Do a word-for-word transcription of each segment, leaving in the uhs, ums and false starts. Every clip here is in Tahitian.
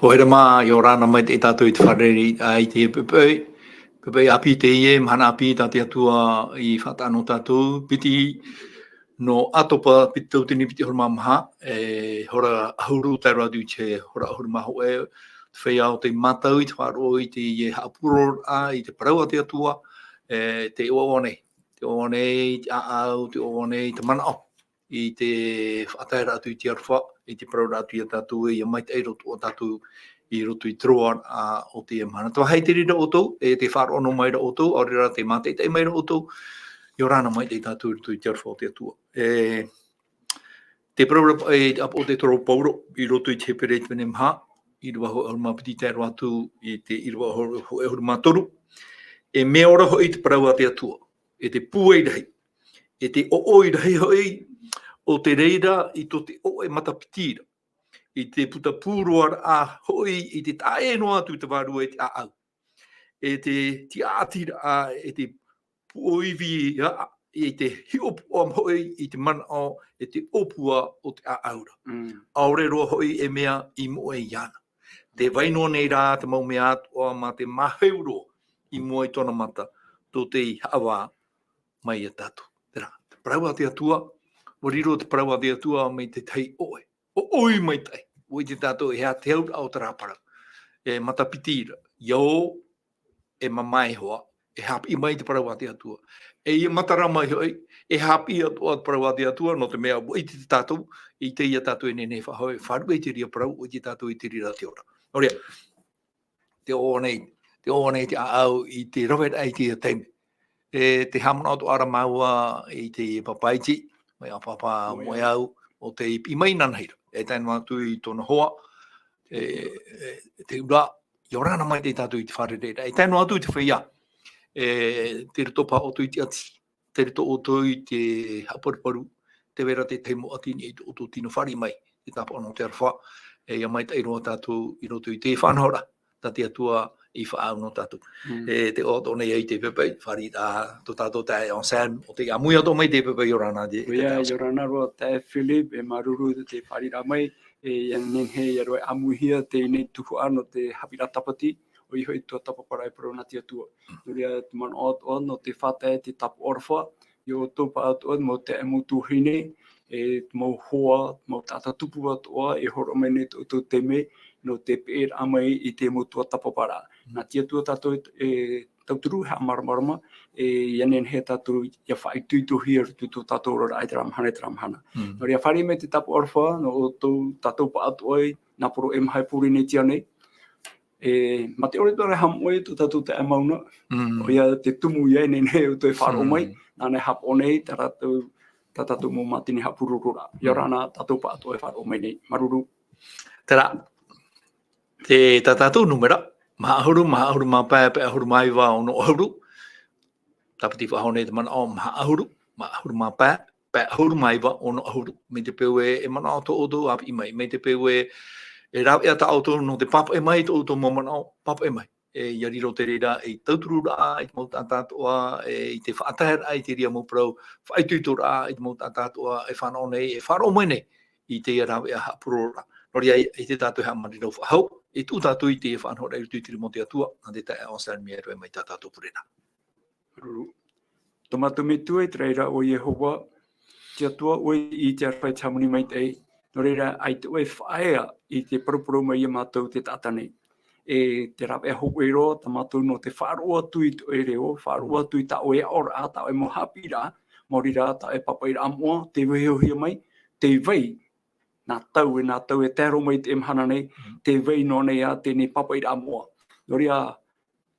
Pōhera mā, ʻia ora na mai tātou i te fārerei, ā, i te pepeʻi, pepeʻi ʻāpī teie, mahana ʻāpī tā te Atua i faʻataʻa nō tātou, piti nō ʻAtopa, piti tauatini piti ʻahuru mā maha, e hora ʻahuru tae roa atu i te hora ʻahuru mā hōʻē, te feiā o tei mātau i te faʻaroʻo i teie haʻapurororaʻa, i te parau a te Atua, e, te ʻoaʻoa nei, te ʻoaʻoa nei, te ʻāʻau, te ʻoaʻoa nei, te manaʻo, i te faʻataeraʻa atu i te aroha, i te parauraʻa atu ia tātou, e ʻia maitaʻi roa atoʻa tātou i roto i te roaraʻa o teie mahana. Te vāhi te reira ʻoutou, e te faʻaroʻo noa mai ra ʻoutou, ʻaore rā te mātaʻitaʻi mai ra ʻoutou, ʻia ora na mai tātou i roto i te aroha o te Atua. E, te parauraʻa, e, ʻāpoʻo te toro o Paulo, i roto i te Hepera i te pene maha, ʻīrava hōʻē ʻahuru mā piti tae roa atu i te ʻīrava hō-, hōʻē ʻahuru mā toru. E mea ora hoʻi te parau a te Atua, e te pūai rahi, e te ʻoʻoi rahi hoʻi, ʻo te reira i tō te ʻoʻe matapiti ra, i te puta pūroaraʻa hoʻi, i te taʻa ʻē noa atu te vārua i te ʻāʻau, e te tiʻaʻatiraʻa, e te puʻoiviraʻa, i te hiʻopoʻa hoʻi, i te manaʻo, e te ʻōpua o te ʻāʻau ra. Mm. ʻAore roa hoʻi e mea i moʻe iāna. Tē vai noa nei rā te mau mea atoʻa mā te māheu roa i mua i tōna mata, tō te haʻavā mai ia tātou. Terā, te parau a te Atua, ʻua riro te parau a te Atua mai te tahi ʻoʻe. ʻOʻoi maitaʻi, ʻua ʻite tātou e aha te auraʻa o terā parau. E matapiti ra, ʻia ō, e mamae hoʻi, e haʻapiʻi mai te parau a te Atua. E ʻia matara mai hoʻi, e haʻapiʻi atoʻa te parau a te Atua, nō te mea ʻua ʻite tātou, i teie tātou e nehenehe e faʻahoʻi, e faʻaruʻe i te reira parau, ʻua ʻite tātou i te reira te ora. Nō reira, te ʻoaʻoa nei, te ʻoaʻoa nei te ʻāʻau i te raveraʻa i teie taime. E te haʻamanaʻo atoʻa ra māua i te pāpaʻi, mai ʻa Pāpā Moeau, ʻo tei piʻi mai nāna hira. E tae noa atu i tōna hoa, e, e, te ura, ʻia ora na mai tātou i te fārereiraʻa. E tae noa atu i te feiā, e, tei roto paha ʻoutou i te ʻati, tei roto ʻoutou i te haʻaparuparu, tē vai ra te tahi mau ʻati i niʻa i tō ʻoutou tino, fāriʻi mai, te tāpaʻo nō te aroha, e ʻia maitaʻi roa tātou i roto i te faʻanahoraʻa tā te Atua i faʻaau nō tātou. Mm. E te ʻoaʻoa atoʻa nei i te pepeʻi, fāriʻi ra tō tātou taeaʻe Anselme, ʻo tei ʻāmui atoʻa mai te pepeʻi, ʻia ora na te, ʻOia, ʻia ora na roa taeaʻe Philip, e māuruuru te fāriʻiraʻa mai, e ʻia nehenehe ʻia rave ʻāmuihia teie nei tuhaʻa nō te haʻapiʻiraʻa tāpati, ʻoia hoʻi te tuatāpaparaʻa e parau nā te Atua. Nō reira, te manaʻo atoʻa nō te fātae te tāpaʻo aroha, ia ʻoutou paʻatoʻa mau taeaʻe, mau tuahine, e mau hoa, mau taʻata tupu atoʻa, e hōroʻa mai nei tō ʻoutou taime, nō te peʻeraʻa mai i te mau tuatāpaparaʻa. Nā te Atua tātou e, e tauturu, haʻamāramarama, e ʻia nehenehe tātou ʻia faʻaitoitohia i roto i tō tātou oraraʻa i terā mahana, i terā mahana. Mm. Nō reira, fāriʻi mai te tāpaʻo aroha, nō ʻoutou, tātou paʻatoʻa, nā poro e maha i Pōrīnetia nei, e, mā te ʻore atoʻa ra e haʻamoʻe tō tātou taeaʻe Mauna, Mm. ʻoia te tumu ia e nehenehe ʻoutou e faʻaroʻo mai, Mm. nāna e haʻapaʻo nei, tā rātou, tā tātou mau mātini haʻapurororaʻa. ʻIa ora na tātou paʻatoʻa e faʻaroʻo mai nei. Māuruuru. Terā, te, tā tātou nūmera, maha ʻahuru, maha ʻahuru mā pae, pae ʻahuru mā iva, ono ʻahuru, tāpiti faʻahou nei te manaʻo, maha ʻahuru, maha ʻahuru mā pae, pae ʻahuru mā iva, ono ʻahuru. Mai te peu ē, e manaʻo tō ʻoutou, ʻāpiʻi mai. Mai te peu ē, e rāveʻa tā ʻoutou nō te pāpaʻi mai i tō ʻoutou mau manaʻo, pāpaʻi mai. E, ʻia riro te reira i te tautururaʻa i te mau taʻata atoʻa, e, i te faʻataeraʻa i te reira mau parau, faʻaitoitoraʻa i te mau taʻata atoʻa, e fānaʻo nei, e faʻaroʻo mai nei i teie rāveʻa haʻapurororaʻa. Nō reira, ʻaita tātou e haʻamaitaʻi faʻahou, e tuʻu tātou i te faʻanahoraʻa i roto i te rima o te Atua, nā te taeaʻe Anselme e rave mai tā tātou pure ra. Māuruuru. Tō mātou Metua, i te raʻi ra ʻo Iehova, te Atua ʻoe i te aroha, i te hāmani maitaʻi. Nō reira, ʻaita ʻoe e faʻaea i te paruparu mai ia mātou te taʻata nei. E te rāveʻa hōʻē roa tā mātou nō te faʻaroʻo atu i tō ʻoe reo, faʻaroʻo atu i tā ʻoe aʻoraʻa, tā ʻoe mau haʻapiʻiraʻa, maori rā, tā ʻoe pāpaʻiraʻa moʻa, tē vaihohia mai, tē vai, nā tau e, nā tau e tae roa mai i teie mahana nei, Mm. tē vai noa nei ā teie pāpaʻiraʻa moʻa. Nō reira,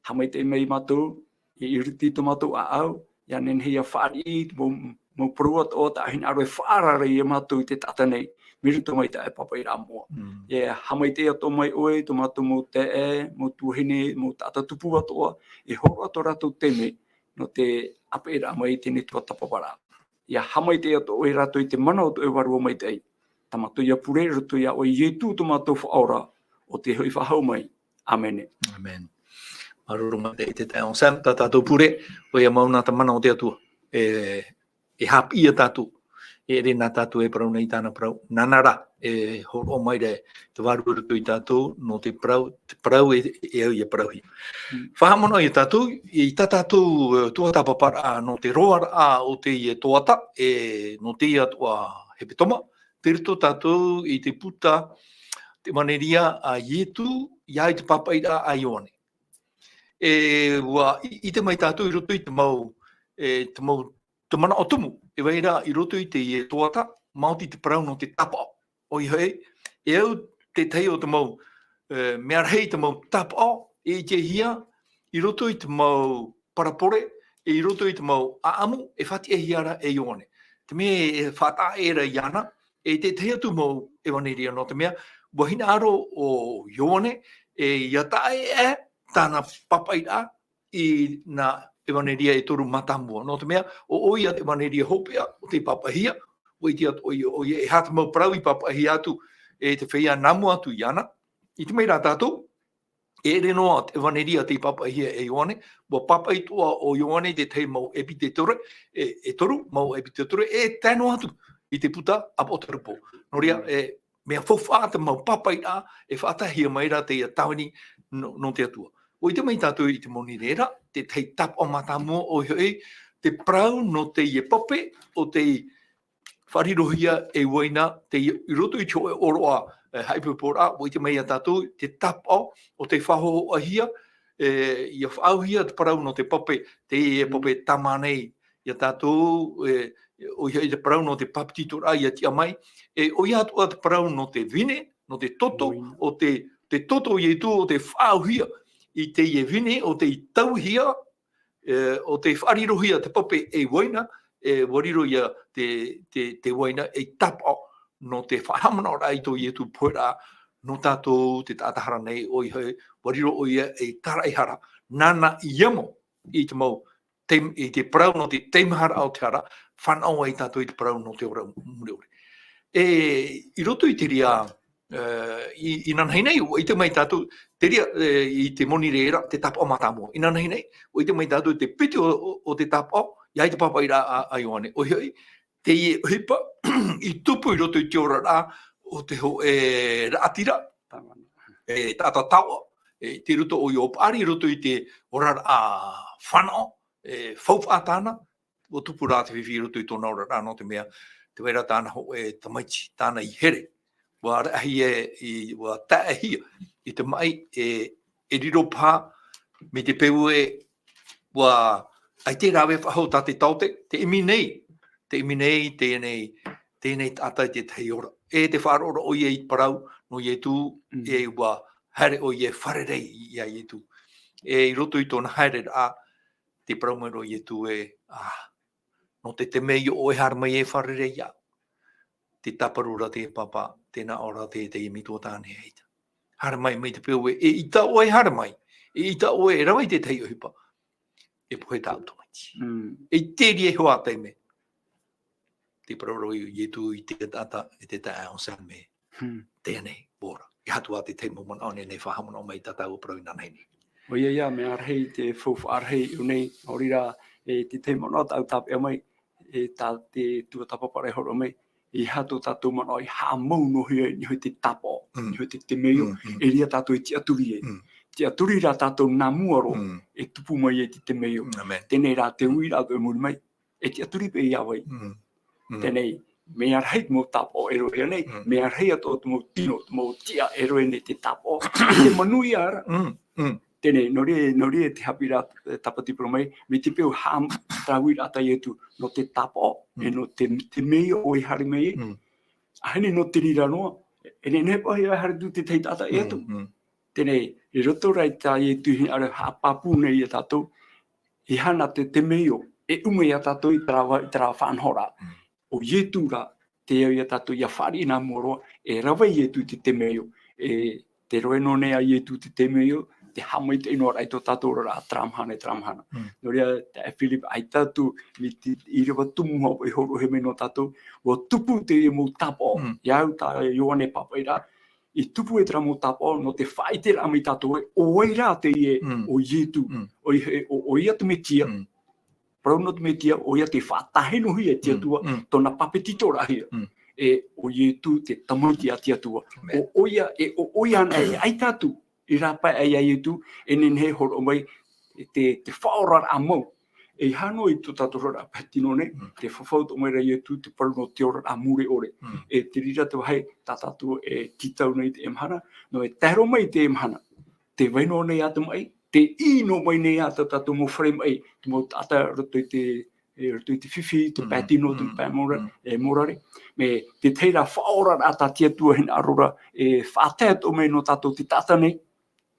haʻamaitaʻi mai ia mātou, i roto i tō mātou ʻāʻau, ʻia nehenehe ʻia fāriʻi, mau, mau parau atoʻa tā ʻoe hinaʻaro e faʻaara ra ia mātou i te taʻata nei, mai roto mai i tā ʻoe pāpaʻiraʻa moʻa. Mm. E haʻamaitaʻi atoʻa mai ʻoe, tō mātou mau taeaʻe, mau tuahine, mau taʻata tupu atoʻa, e hōroʻa tō rātou taime, nō te ʻāpeʻeraʻa mai i teie tuatāpaparaʻa. ʻIa haʻamaitaʻi atoʻa ʻoe ia rātou i te mana o tō ʻoe Vārua Maitaʻi. Tā mātou ia pure, i roto iā ʻoe Ietu tō mātou Faʻaora, ʻo tē hoʻi faʻahou mai. ʻĀmene. ʻĀmene. Māuruuru maitaʻi te taeaʻe Anselme, tā tātou pure, ʻoia mau nā te mana o te Atua. E, e haʻapiʻi ia tātou. e ʻere nā tātou e parau nei tāna parau, nāna rā, e hōroʻa mai ra te Vārua i roto ia tātou, nō te parau, te parau e, e au ia parauhia. Mm. Faʻahaʻamanaʻo ia tātou, i tā tātou, e, tuatāpaparaʻa nō te roaraʻa o teie tuhaʻa, e, nō teie tuhaʻa hepetoma, tei roto tātou i te puta, te ʻevaneria a Ietu, ia i te pāpaʻiraʻa a Ioane. E, ʻua, i, ʻite mai tātou i roto i te mau, e, te mau, te manaʻo tumu, e vai ra i roto i teie tuhaʻa, maoti te parau nō te tāpaʻo. ʻOia hoʻi, e au te tahi o te mau, e, mea rahi te mau tāpaʻo, e ʻitehia, i roto i te mau parabole, e i roto i te mau ʻāʻamu, e faʻatiʻahia ra e Ioane. Te mea e faʻataʻa ra iāna, e te tahi atu mau ʻevaneria nō te mea, ʻua hinaʻaro ʻo Ioane, e ia taʻa ʻē tāna pāpaʻiraʻa i nā ʻevaneria e toru mātāmua. Nō te mea, ʻo, ʻoia te ʻevaneria hopeʻa, ʻo tei pāpaʻihia, ʻua ʻite atu ʻoia, ʻoia, e aha te mau parau i pāpaʻihia atu, e te feiā nā mua atu iāna. ʻIte mai rā tātou, e ʻere noa te ʻevaneria tei pāpaʻihia e Ioane, ʻua pāpaʻi atoʻa ʻo Ioane te tahi mau ʻepitetore, e, e toru mau ʻepitetore, e tae noa atu i te puta ʻApotarupo. Nō reira, e, mea faufaʻa te mau pāpaʻiraʻa, e faʻataʻahia mai ra teie tāvini nō, nō te Atua. ʻUa ʻite mai tātou i te mau nīreira, te tahi tāpaʻo mātāmua ʻoia hoʻi, te parau nō teie pape, ʻo tei faʻarirohia e uaina, tei, i roto i te hōʻē ʻōroʻa, e, haʻaipoiporaʻa, ʻua ʻite mai ia tātou, te tāpaʻo, ʻo tei faʻahōhoʻahia, e, ia faʻaauhia te parau nō te pape, teie pape tāmā nei, ia tātou, e, ʻoia hoʻi te parau nō te papetitoraʻa ia tiʻa mai, e, ʻoia atoʻa te parau nō te vine, nō te toto, uaina. ʻO te, te toto o Ietu ʻo tei faʻaauhia i teie vine, ʻo tei tauihia, e, ʻo tei faʻarirohia te pape e uaina, e, ʻua riro ia te, te, te uaina ei tāpaʻo nō te faʻahaʻamanaʻoraʻa i tō Ietu poheraʻa nō tātou te taʻata hara nei, ʻoia hoʻi, ʻua riro ʻoia ei tāraʻehara, nāna i amo i te mau, te, i te parau nō te teimaharaʻa o te hara, fānaʻo ai tātou i te parau nō te ora mure ʻore. E, i roto i te reira, e, i, inanahi nei, ʻua ʻite mai tātou, te reira, e, i te mau nīreira, te tāpaʻo mātāmua. Inanahi nei, ʻua ʻite mai tātou te piti o, o, o te tāpaʻo, ia i te pāpaʻiraʻa a, a Ioane. ʻOia hoʻi, teie ʻohipa, i tupu i roto i te oraraʻa o te hōʻē raʻatira, e, taʻata taoʻa, e, tei roto ʻoia ʻo paʻari i roto i te oraraʻa fānaʻo, e, faufaʻa tāna, ʻua tupu rā te fifi i roto i tōna oraraʻa nō te mea, tē vai ra tāna hōʻē tamaiti, tāna i here. ʻUa rahi e, i, ʻua taeʻahia i te maʻi, e, e riro paha, mai te peu ē, ʻua ʻaita e rave faʻahou tā te taote, te ʻimi nei, te ʻimi nei, teie nei, teie nei taʻata i te tahi ora. E tē faʻaroʻo ra ʻoia i te parau nō Ietu, Mm. e ʻua haere ʻoia e fārerei ia Ietu. E i roto i tōna haereraʻa, tē parau mai ra ʻo Ietu ē, ā, nō te temeio ʻoe haere mai e fārerei iāʻu. Tē tāparu ra te pāpā, tē nā ʻō ra te, te metua tāne ʻaita. Haere mai, mai te peu ē, eʻita ʻoe haere mai, eʻita ʻoe e rave i te tahi ʻohipa, e pohe tāʻu tamaiti. Mm. I terā hoʻi taime, tē parau ra ʻo Ietu i te taʻata, i te taeaʻe o Salome. Hmm. Teie nei, ʻua ora. E aha atu ā te tahi mau manaʻo nei, nei faʻahaʻamanaʻo mai tā tāua parau inanahi nei. ʻOia ia, mea rahi te faufaʻa rahi i ʻō nei, nō reira, e te tahi manaʻo tāʻu tāpeʻa mai, e tā te tuatāpaparaʻa e hōroʻa mai, e aha tō tātou manaʻo e haʻamau noa hia i niʻa i te tāpaʻo, Mm. niʻa i te temeio, Mm, mm. e reira tātou e tiʻaturi ai. Mm. Tiʻaturi rā tātou nā mua roa, Mm. e tupu mai ai te temeio. Mm, amen. Teie rā te uiraʻa atoʻa i muri mai, e tiʻaturi paʻi ia vai. Mm. Mm. Teie nei, mea rahi te mau tāpaʻo e roʻohia nei, Mm. mea rahi atoʻa te mau tino, te mau tiʻa e roʻohia nei te tāpaʻo, e te manuia ra. Mm, mm. Teie nei, nō reira, nō reira te haʻapiʻiraʻa, e, tāpati parau mai, mai te peu haʻamau te uiraʻa tā Ietu, nō te tāpaʻo, Mm. e nō te, temeio ʻoe haere mai ai. Mm. ʻAhani nō te reira noa, e nehenehe paʻi e haere atu te tahi taʻata e Mm, atu. mm. Teie nei, i roto rā i tā Ietu i hinaʻaro haʻapāpū nei ia tātou, e aha nā te temeio, e ʻume ia tātou i terā va-, i terā faʻanahoraʻa. Mm. ʻO Ietu rā, tē au ia tātou ʻia fāriʻi nā mua roa, e rave Ietu i te temeio, e tē roaʻa noa nei a Ietu te temeio, te haʻamaitaʻi noa raʻa i tō tātou oraraʻa terā mahana, terā mahana. Mm. Nō reira, taeaʻe Philip, ʻaita atu, mai te ʻīrava tumu hoʻi e hōroʻahia mai nō tātou, ʻua tupu teie mau tāpaʻo, Mm. ia au tā Ioane pāpaʻi ra, i tupu e terā mau tāpaʻo, nō te faʻaʻiteraʻa mai tātou ē, ʻo vai rā teie Mm. ʻo Ietu, Mm. ʻo i-, ʻo, ʻoia te Mesia, Mm. Parau nō te Metia, ʻoia tei faʻatāhinohia e te Atua, tōna pāpetitoraʻahia. E ʻo Ietu te tamaiti a te Atua. ʻO ʻoia, e ʻo ʻoia anaʻe, e ʻaita atu i rāpae ai a Ietu, e nehenehe e hōroʻa mai, e te, te faʻaoraraʻa mau. E hano i tō tātou oraraʻa pae tino nei, te fafau atoʻa mai ra Ietu, te parau nō te oraraʻa mure ʻore. E te reira te vāhi tā tātou e tītau nei i teie mahana, nō e tae roa mai i teie mahana. Te vai noa nei ā te maʻi, te ʻī noa mai nei ā tā tātou mau fare maʻi, te mau taʻata roto i te, e, roto i te fifi, te pae tino, te pae mora-, e, morare. Mai te tahi ra faʻaoraraʻa tā te Atua hinaʻaro ra, e faʻatae atoʻa mai nō tātou te taʻata nei,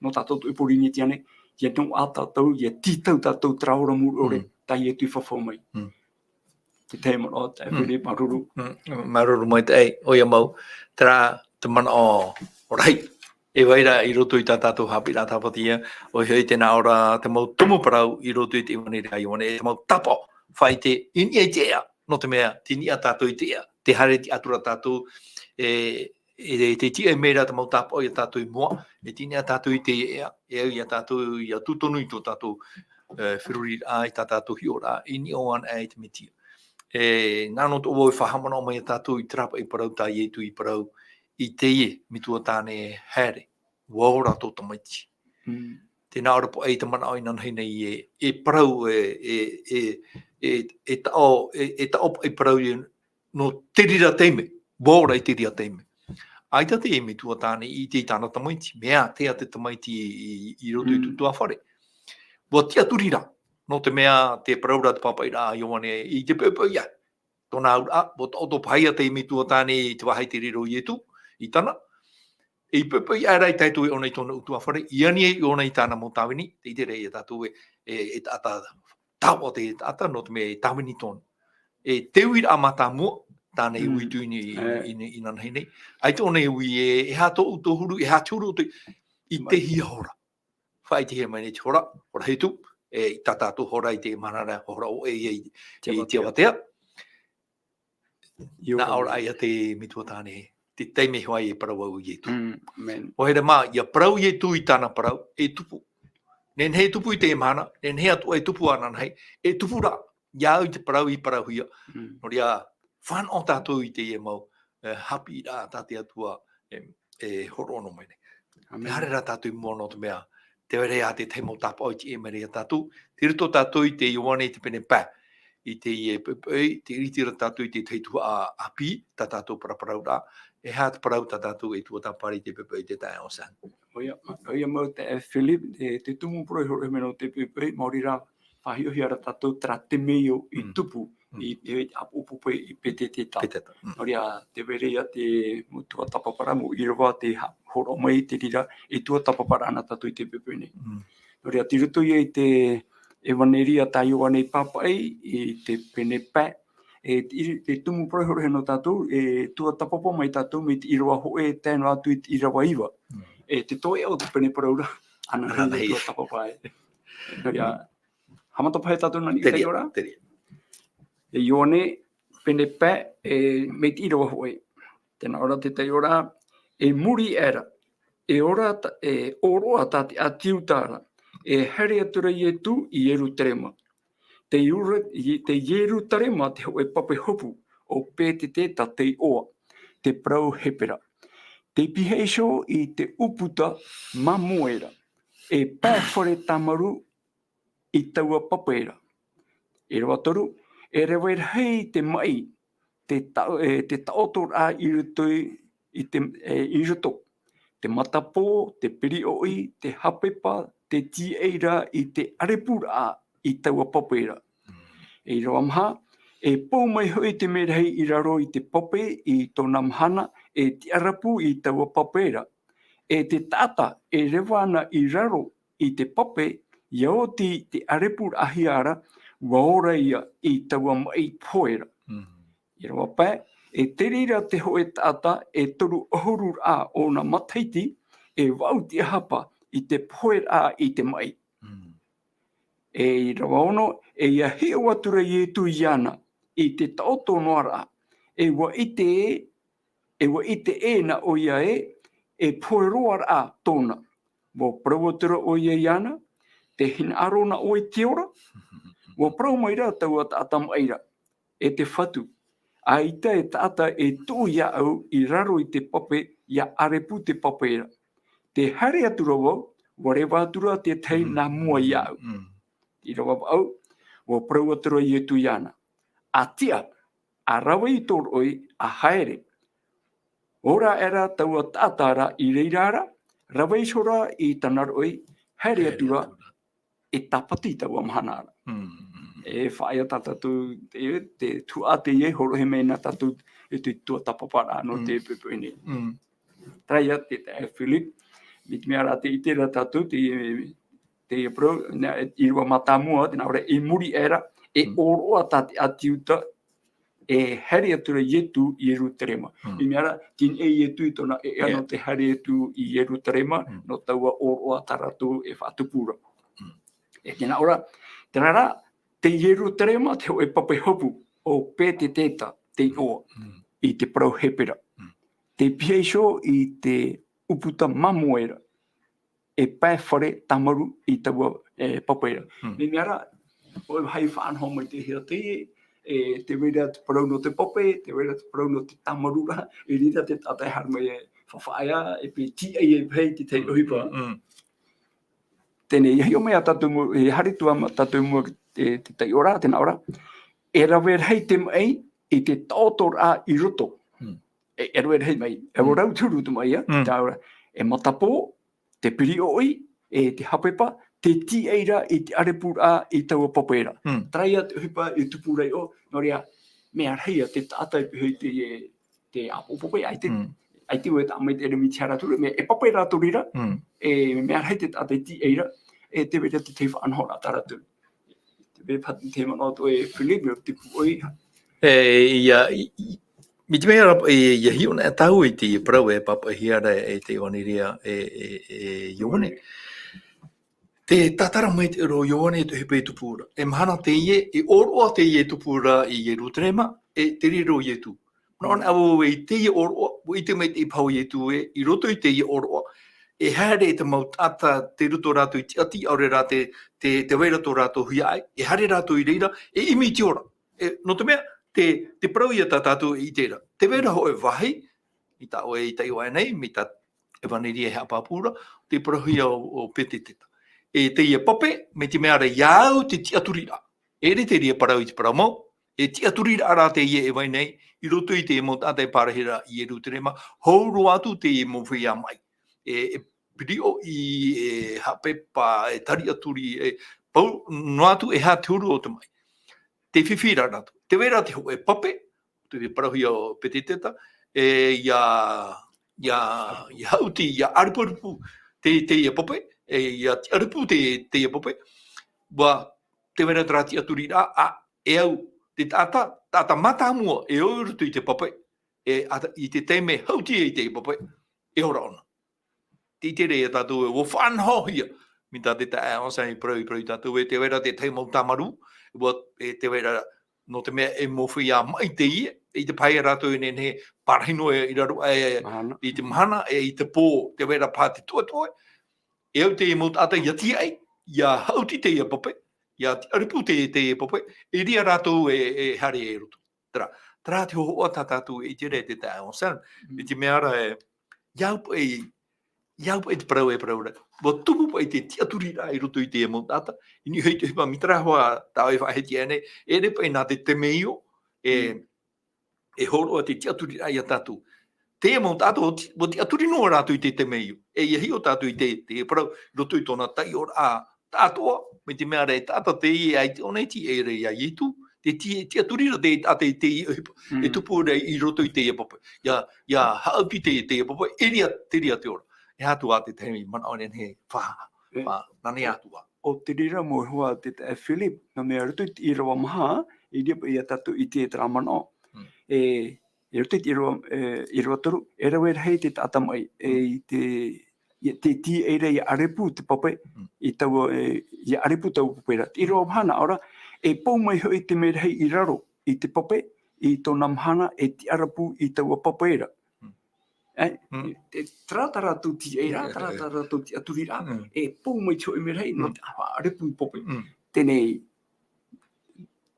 nō tātou i Pōrīnetia nei, ʻia noaʻa tātou, ʻia tītau tātou terā ora mure ʻore, tā Ietu i fafau mai. Te tahi manaʻo, taeaʻe Philip, māuruuru. Māuruuru maitaʻi, ʻoia mau, terā te manaʻo rahi. E vai ra i roto i tā tātou haʻapiʻiraʻa Tāpati ïa, ʻoia hoʻi te nā ʻō ra te mau tumu parau i roto i te ʻevaneria a Ioane, e te mau tāpaʻo, faʻaʻite i niʻa i te ea, nō te mea, tei niʻa tātou i te ea, tē haere atu ra tātou, e, e, e tei tiʻa mai ra te mau tāpaʻo ia tātou i mua, e tei niʻa tātou i te ea, e au ia tātou ʻia tūtonu i tō tātou, e, feruriraʻa, i tā tātou hiʻoraʻa, i niʻa anaʻe i te Metia. E, nā, nō tō vau e faʻahaʻamanaʻo mai ia tātou i terā paʻi parau tā Ietu i parau, i teie metua tāne e haere, ʻua ora tō tamaiti. Tē nā ʻō ra paʻi te manaʻo inanahi nei e, e parau, e, e, e, e, e taʻo, e, e taʻo paʻi parau e nō te reira taime, ʻua ora i te reira taime. ʻAita te metua tāne i ʻite i tāna tamaiti, mea ʻātea te tamaiti i, i, i roto i tō ʻutuāfare. ʻUa tiʻaturi ra, nō te mea te parau ra te pāpaʻiraʻa a Ioane i te poʻipoʻi ïa. Tōna auraʻa, ʻua taʻoto paʻi ia te metua tāne i te vāhi tei riro Ietu, i tāna. E i poʻipoʻi aʻera i tae atu ʻōna i tōna ʻutuāfare, i ani ai ʻōna i tāna mau tāvini, tē ʻite ra ia tātou e, e, e taʻata, taʻata te taʻata, nō te mea e tāvini tōna. E te uiraʻa mātāmua, tāna e ui atu i, i, i, inanahi nei. ʻAita ʻōna e ui e, e aha tōʻu, tō huru, e aha te huru, te, i te hia hora. Faʻaʻitehia mai nei te hora, hora hitu, e, i tā tātou hora i te mahana ra, hora ʻoʻe ïa i, i te avatea. Nā ʻō ra ia te metua tāne, te taime hoʻi e parau au Ietu. ʻO here mā, ʻia parau Ietu i tāna parau, e tupu. Nehenehe e tupu i te mahana, nehenehe atoʻa e tupu ananahi, e tupu ra, ʻia au i te parau i parauhia. Nō reira, fānaʻo tātou i teie mau, e, haʻapiʻiraʻa tā te Atua, e, e hōroʻa noa mai nei. Tē haere ra tātou i mua nō te mea, tē vai ra te tahi mau tāpaʻo i tiʻa mai ra ia tātou, tei roto tātou i te Ioane i te pene pae. I teie poʻipoʻi, tē ʻiriti ra tātou i te tahi tuhaʻa ʻāpī, tā tātou paraparau ra, e aha te parau tā tātou e tuatāpapa i te poʻipoʻi i te taeaʻe Sam. ʻOia, ʻoia mau taeaʻe Philip, e, te tumu parau e hōroʻahia mai nō te poʻipoʻi, maori rā, faʻahiʻohia ra tātou terā temeio i tupu, i, i, ʻāpōpō i Peteteta. Peteteta. Nō reira, tē vai ra ia te mau tuatāpaparaʻa, mau ʻīrava tē ha-, hōroʻa mai i te reira, e tuatāpaparaʻa na tātou i te poʻipoʻi nei. Nō reira, tei roto ia i te ʻEvaneria tā Ioane i pāpaʻi, i te pene pae, e, i, te tumu parau e hōroʻahia nō tātou, e tuatāpapa mai tātou mai te ʻīrava hōʻē e tae noa atu i te ʻīrava iva. E te toeʻa o te pene parau ra, ananahi e tuatāpapa ai. Nō reira, haʻamata paʻi tātou nā niʻa i te taiʻo ra. E Ioane, pene pae, e, mai te ʻīrava hōʻē. Tē nā ʻō ra te taiʻo ra, e muri aʻera, e ora ta-, e ʻōroʻa tā te ʻĀti Iuta ra, e haere atu ra Ietu i Ierutarema. Tei Iura-, i-, tei Ierutarema te hōʻē pape hopu, ʻo Peteteta tei ʻoa, te parau Hepera. Tei pihaʻi iho i te ʻūputa māmoe ra, e pae fare tāmaru i taua pape ra. ʻĪrava toru, e rave rahi te maʻi, te ta-, e, te taʻotoraʻa i roto i, i te, e, i roto. Te matapō, te piriʻoʻi, te hāpepa, te tīaʻi ra i te ʻarepuraʻa i taua pape ra. ʻĪrava maha, e pou mai hoʻi te merahi i raro i te pape i tōna mahana, e tiʻarapu i taua pape ra. E te taʻata e reva ana i raro i te pape, ʻia oti te ʻarepuraʻahia ra, ʻua ora ia i taua maʻi pohe ra. ʻĪrava pae, e te reira te hōʻē taʻata e toru ʻahuru raʻa ʻōna matahiti, e vaʻu tiʻahapa i te poheraʻa i te maʻi. E ʻīrava ono, e ʻia hiʻo atu ra Ietu iāna, i te taʻoto noa raʻa, e ʻua ʻite ē, e ʻua ʻite ē nā ʻoia ē, e pohe roa raʻa tōna. ʻUa parau atu ra ʻoia iāna, tē hinaʻaro na ʻoe i te ora? ʻUa parau mai ra taua taʻata maʻi ra, e te Fatu, ʻaita e taʻata e tuʻu iāʻu i raro i te pape, ʻia ʻarepu te pape ra. Tē haere atu ra vau, ʻua reva atu ra te tahi nā mua iāʻu. Mm. ʻĪrava vaʻu, ʻua parau atu ra Ietu iāna, ʻA tiʻa, ʻa rave i tō roʻi, ʻa haere. ʻŌ ra aʻera taua taʻata ra i reira ra, rave iho ra i tāna roʻi, haere atu ra, e tāpati taua mahana ra. Mm. E faʻaea tā tātou, e, te tuhaʻa teie, hōroʻahia mai nā tātou, e te tuatāpaparaʻa nō te poʻipoʻi nei. Mm. Terā ia te, te Philip, mai te mea ra tē ʻite ra tātou, te, te parau, nā, ʻīrava mātāmua, tē nā ʻō ra, i muri aʻera, e ʻōroʻa tā te ʻāti Iuta, e haere atu ra Ietu i Ierutarema. Mm. I mea ra, tini e Ietu i tōna ʻēʻa nō te haere atu i Ierutarema, nō taua ʻōroʻa tā rātou e faʻatupu ra. Mm. E tē nā ʻō ra, terā rā, te Ierutarema, te hōʻē pape hopu, ʻo Peteteta te iʻoa, i te parau Hepera. Mm. Tē pihaʻi iho i te ʻūputa māmoe ra. E pae fare tāmaru i taua, e, pape ra. Mm. Mai te mea ra, ʻoe vāhi faʻanaho mai te hea teie, e, tē vai ra te parau nō te pape, tē vai ra te parau nō te tāmaru ra, i reira te taʻata e haere mai e faʻaea, e pē tīaʻi e pē i te tahi ʻohipa. Mm, mm. Teie nei, ʻia hiʻo mai ā tātou mau, e haere atu ā tātou mau te, te taiʻoraʻa, tē nā ʻō ra, e rave rahi te maʻi i te taʻotoraʻa i roto. Mm. E, e rave rahi mai, e ʻua rau te huru te maʻi, ā, tā ʻō ra, e matapō, te piriʻoʻi, e te hapepa, tē tīaʻi ra i te ʻarepuraʻa i taua pape ra. Mm. Terā ia te ʻohipa i tupu ra i ʻō, nō reira, mea rahi ā te taʻata i pīhaʻi i te, e, te ʻāpoʻo pape, ʻaita, ʻaita e taʻa mai te eremiti hara ture, mea e pape rātou reira, e mea rahi te taʻata i tīaʻi ra, e tē vai ra te tahi faʻanahoraʻa tā rātou. Te vai paha te manaʻo atoʻa e Philip, mea te pūʻoi. E, ia, i, i, mai te mea ra, e, ʻia hiʻo na tātou i te parau e pāpaʻihia ra e te ʻevanelia e, e, e Ioane. Te tātara mai te ʻōroʻa o Ioane te ʻohipa e tupu ra. E mahana teie, e ʻōroʻa teie e tupu ra i Ierutarema, e te reira ʻo Ietu. Manaʻo anaʻe vau e teie ʻōroʻa, ʻua ʻite mai te ʻīpaha o Ietu ē, i roto i teie ʻōroʻa, e haere te mau taʻata tei roto rātou i te ʻati, ʻaore rā te, te, tē vai ra tō rātou huiraʻatira, e haere rātou i reira, e ʻimi i te ora. E, nō te mea, te, te parau ia tā tātou e ʻite ra. Tē vai ra hōʻē vāhi, i tā ʻoe i taiʻo aʻe nei, mai tā ʻevanelia e haʻapāpū ra, te parauhia ʻo, ʻo Peteteta. E teie pape, mai te mea ra ʻia au te tiʻaturiraʻa. E ʻere te reira parau i te parau mau, e tiʻaturiraʻa rā teie e vai nei, i roto i te mau taʻata e pārahi ra i Ierutarema, hou roa atu teie mau feiā maʻi. E, e piriʻoʻi, e hapepa, e tariʻaturi, e pau noa atu e aha te huru o te maʻi. Te fifi ra rātou. Tē vai ra te hōʻē pape, te parauhia ʻo Peteteta, e, ʻia, ʻia, ʻia haʻuti, ʻia ʻarepuʻarepu te, teie pape, e, ʻia tiʻarepu te, teie pape, ʻua tē vai ra terā tiʻaturiraʻa, ā, e au, te taʻata, taʻata mātāmua, e ō i roto i te pape, e, ā, i te taime haʻuti ai te pape, e ora ʻōna. Tē ʻite ra ia tātou ē, ʻua faʻanahohia, mai tā te taeaʻe Hansen i parau, i parau ia tātou ē, tē vai ra te tahi mau tāmaru, ʻua, e, tē vai ra, nō te mea e mau feiā maʻi teie, e ʻite paha ia rātou e nehenehe pārahi noa i raro aʻe i te mahana, e i te pō, tē vai ra paha te toetoe, e au teie mau taʻata ʻia tīaʻi, ʻia haʻuti teie pape, ʻia tiʻarepu te, teie pape, e ʻere ia rātou e, e haere i roto. Terā, terā te hōhoʻa tā tātou e ʻite ra e te taeaʻe Hansen, i te mea ra ē, ʻia au paʻi, ʻia au paʻi te parau e parau ra. ʻUa tupu paʻi te tiʻaturiraʻa i roto i te mau taʻata, i niʻa i te ʻohipa mai terā hoʻi tā ʻoe e faʻaʻite aʻe nei, e ʻere paʻi nā te temeio, e, e hōroʻa te tiʻaturiraʻa ia tātou. Teie mau taʻata, ʻua ti-, ʻua tiʻaturi noa rātou i te temeio. E ʻia hiʻo tātou i te, te parau, i roto i tōna taiʻoraʻa, taʻatoʻa, mai te mea ra e taʻata teie ʻaita ʻōna i tīaʻi ra ia Ietu, te ti-, tiʻaturi ra te, a te, te, e tupu ra i roto i teie pape. ʻIa, ʻia haʻapiʻi te, teie pape, e ʻere ia, te ʻere ia te ora. E aha atu ā te tahi manaʻo e nehenehe e fa, fa, nā niʻa atu ā. ʻO te reira mau iho ā te, te, e Philip, nā mea roto i te ʻīrava maha, e ʻere ia tātou i te, terā manaʻo. E, i roto i te ʻīrava, e, ʻīrava toru, e rave rahi te taʻata maʻi, e, i te, i te tīaʻi ra ʻia ʻarepu te pape, i taua, e, ʻia ʻarepu taua pape ra. Te ʻīrava maha nā ʻō ra, e pou mai hoʻi te merahi i raro i te pape, i tōna mahana e tiʻarepu i taua pape ra. E, e, terā tā rātou tīaʻi ra, terā tā rātou tiʻaturiraʻa, e pou mai te hoʻi merahi, nō te ʻarepu i pape. Teie nei,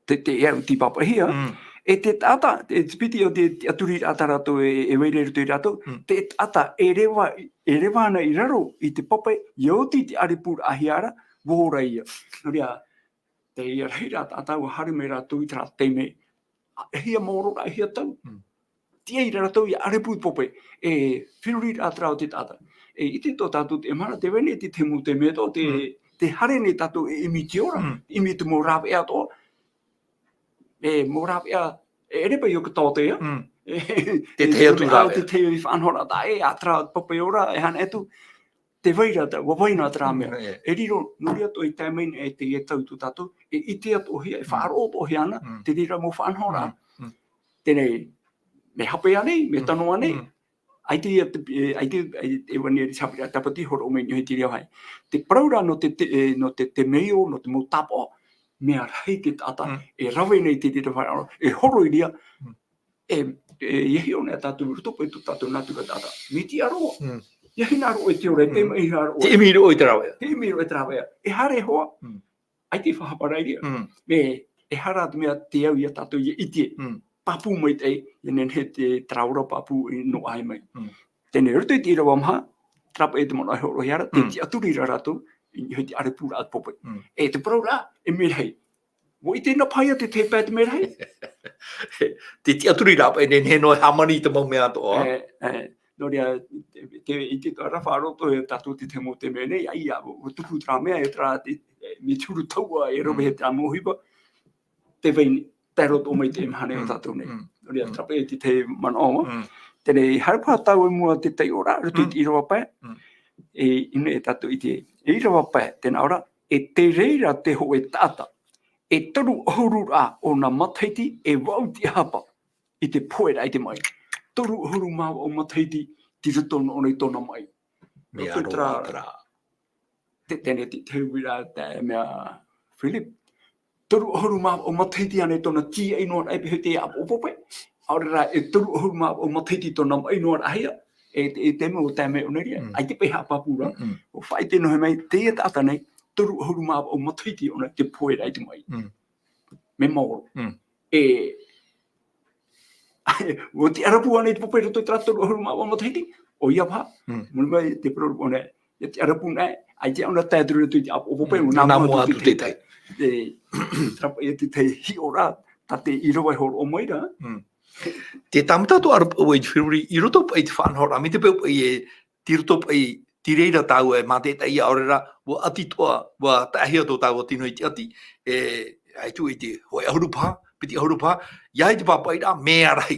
te, te ea uti pāpaʻihia. Mm. E te taʻata, e te piti o te, te tiʻaturi rā tā rātou e, e vai ra i roto ia rātou, Mm. te taʻata e reva, e reva ana i raro i te pape, ʻia oti te ʻarepūraʻahia ra, ʻua ora ia. Nō reira, teie rahi rā taʻata ʻua haere mai rātou i terā taime, ā, e hia maoro rā, e hia tau. Mm. Tiʻa ia rātou ʻia ʻarepu i te pape, e feruri rā terā o te taʻata. E ʻite atoʻa tātou i teie mahana, tē vai nei te, te mau taime atoʻa, te, Mm. tē haere nei tātou e ʻimi i te ora, Mm. ʻimi i te mau rāveʻa atoʻa, e mau rāveʻa, e ʻere paʻi ʻo ka taote, ā? Mm. E, Te e tahi atu te rāveʻa. Te tahi faʻanahoraʻa, e, ā terā pape ora, e haere atu, tē vai ra, ʻua vai na terā mea. Mm, e. E riro, nō reira atoʻa i tae mai nei teie tau tō tātou, e ʻite atoʻahia, e Mm. faʻaroʻo atoʻahia ana, Mm. te reira mau faʻanahoraʻa. Mm, mm. Teie, mea hape ānei, mea Mm. tano ānei, Mm. ʻaita ia te, e, ʻaita, e, e vāhi nei te haʻapiʻiraʻa tāpati, hōroʻa mai nei te reira vāhi. Te parau ra nō te, te, e, nō te, te temeio, nō te mau tāpaʻo, mea rahi te taʻata, Mm. e rave nei te reira faʻanahoraʻa, e horo i reira, Mm. e, e, ʻia hiʻo nei tātou i roto paʻi tō tātou nātura taʻata. Mea tiʻa roa. Mm. ʻIa hinaʻaro ʻoe i te ora, e Mm. taimaha roa. Te ʻimi roa i te rāveʻa. Te ʻimi roa i te rāveʻa. E haere hoʻi. Mm. ʻAita e faʻahapa ra i reira. Mm. Mea, e aha rā te mea te au ia tātou ʻia ʻite. Mm. Pāpū maitaʻi, ʻia nehenehe te, terā ora pāpū i noaʻa mai. Mm. Teie, i roto i te ʻīrava maha, terā paʻi te manaʻo e hōroʻahia ra, te Mm. tiʻaturi ra rātou, i niʻa i te ʻarepūraʻa i te pape. Mm. E te parau ra, e mea rahi. ʻUa ʻite na paʻi ia te tahi pae te mea rahi. Te tiʻaturi ra paʻi e nehenehe noa e hāmani i te mau mea atoʻa. E, e, nō reira, te, te, i te taʻata faʻaroʻo atoʻa ia tātou i te mau taime nei, ʻaita, ʻua, ʻua tupu terā mea, e terā, te, e, mea te huru taua, e rave Mm. he terā mau ʻohipa, tē vai nei, tae roa atoʻa mai i teie mahana o Mm. tātou nei. Mm. Nō reira, Mm. terā paʻi te tahi manaʻo, Mm. teie, haere paha tāua i mua i te taiʻoraʻa, roto i Mm. te ʻīrava pae, Mm. e, ʻino e tātou i te, e ʻīrava pae, tē nā ʻō ra, e te reira te hōʻē taʻata, e toru ʻahuru rā ʻōna matahiti e vaʻu tiʻahapa i te poheraʻa i te maʻi. Toru ʻahuru mā vaʻu matahiti tei roto noa ʻōna i tōna maʻi. Mea Roto i roa terā, terā. Te, teie te, te hui ra te mea Philip. Toru ʻahuru mā vaʻu matahiti ānei tōna tīaʻi noa ra e pēhea te ʻāpoʻo pape. ʻAore rā, e toru ʻahuru mā vaʻu matahiti tōna maʻi noa ra hia. E, e te mea ʻo tae mai ʻōna i reira. Mm. ʻAita paʻi haʻapāpū ra. Mm, mm. ʻUa faʻaʻite noa mai, teie taʻata nei, toru ʻahuru mā vaʻu matahiti ʻōna i te poheraʻa i te maʻi. Mm. Mea maoro. Mm. E, ʻua tiʻa ʻarepū ānei te pape i roto i terā toru ʻahuru mā vaʻu matahiti, ʻoia paha. Mm. Muri mai te parau ʻōna, ʻia tiʻa ʻarepū nei, ʻaita ʻōna tae atu i roto i te ʻāpoʻo pape, Mm. ʻua nā mua atu te tahi. E, terā paʻi te tahi hiʻoraʻa, tā te ʻīrava e hōroʻa mai ra. Mm. Te tāmata atoʻa ʻarepū i te feruri, i roto paʻi i te faʻanahoraʻa, mai te peu paʻi e, tei roto paʻi, tei reira tāua e mātaʻitaʻi, ʻaore rā, ʻua ʻati atoʻa, ʻua taʻahia tō tāua tino i te ʻati, e, ʻaita i te hōʻē ʻahuru paha, piti ʻahuru paha, ʻia ʻite te pāpaʻiraʻa, mea rahi.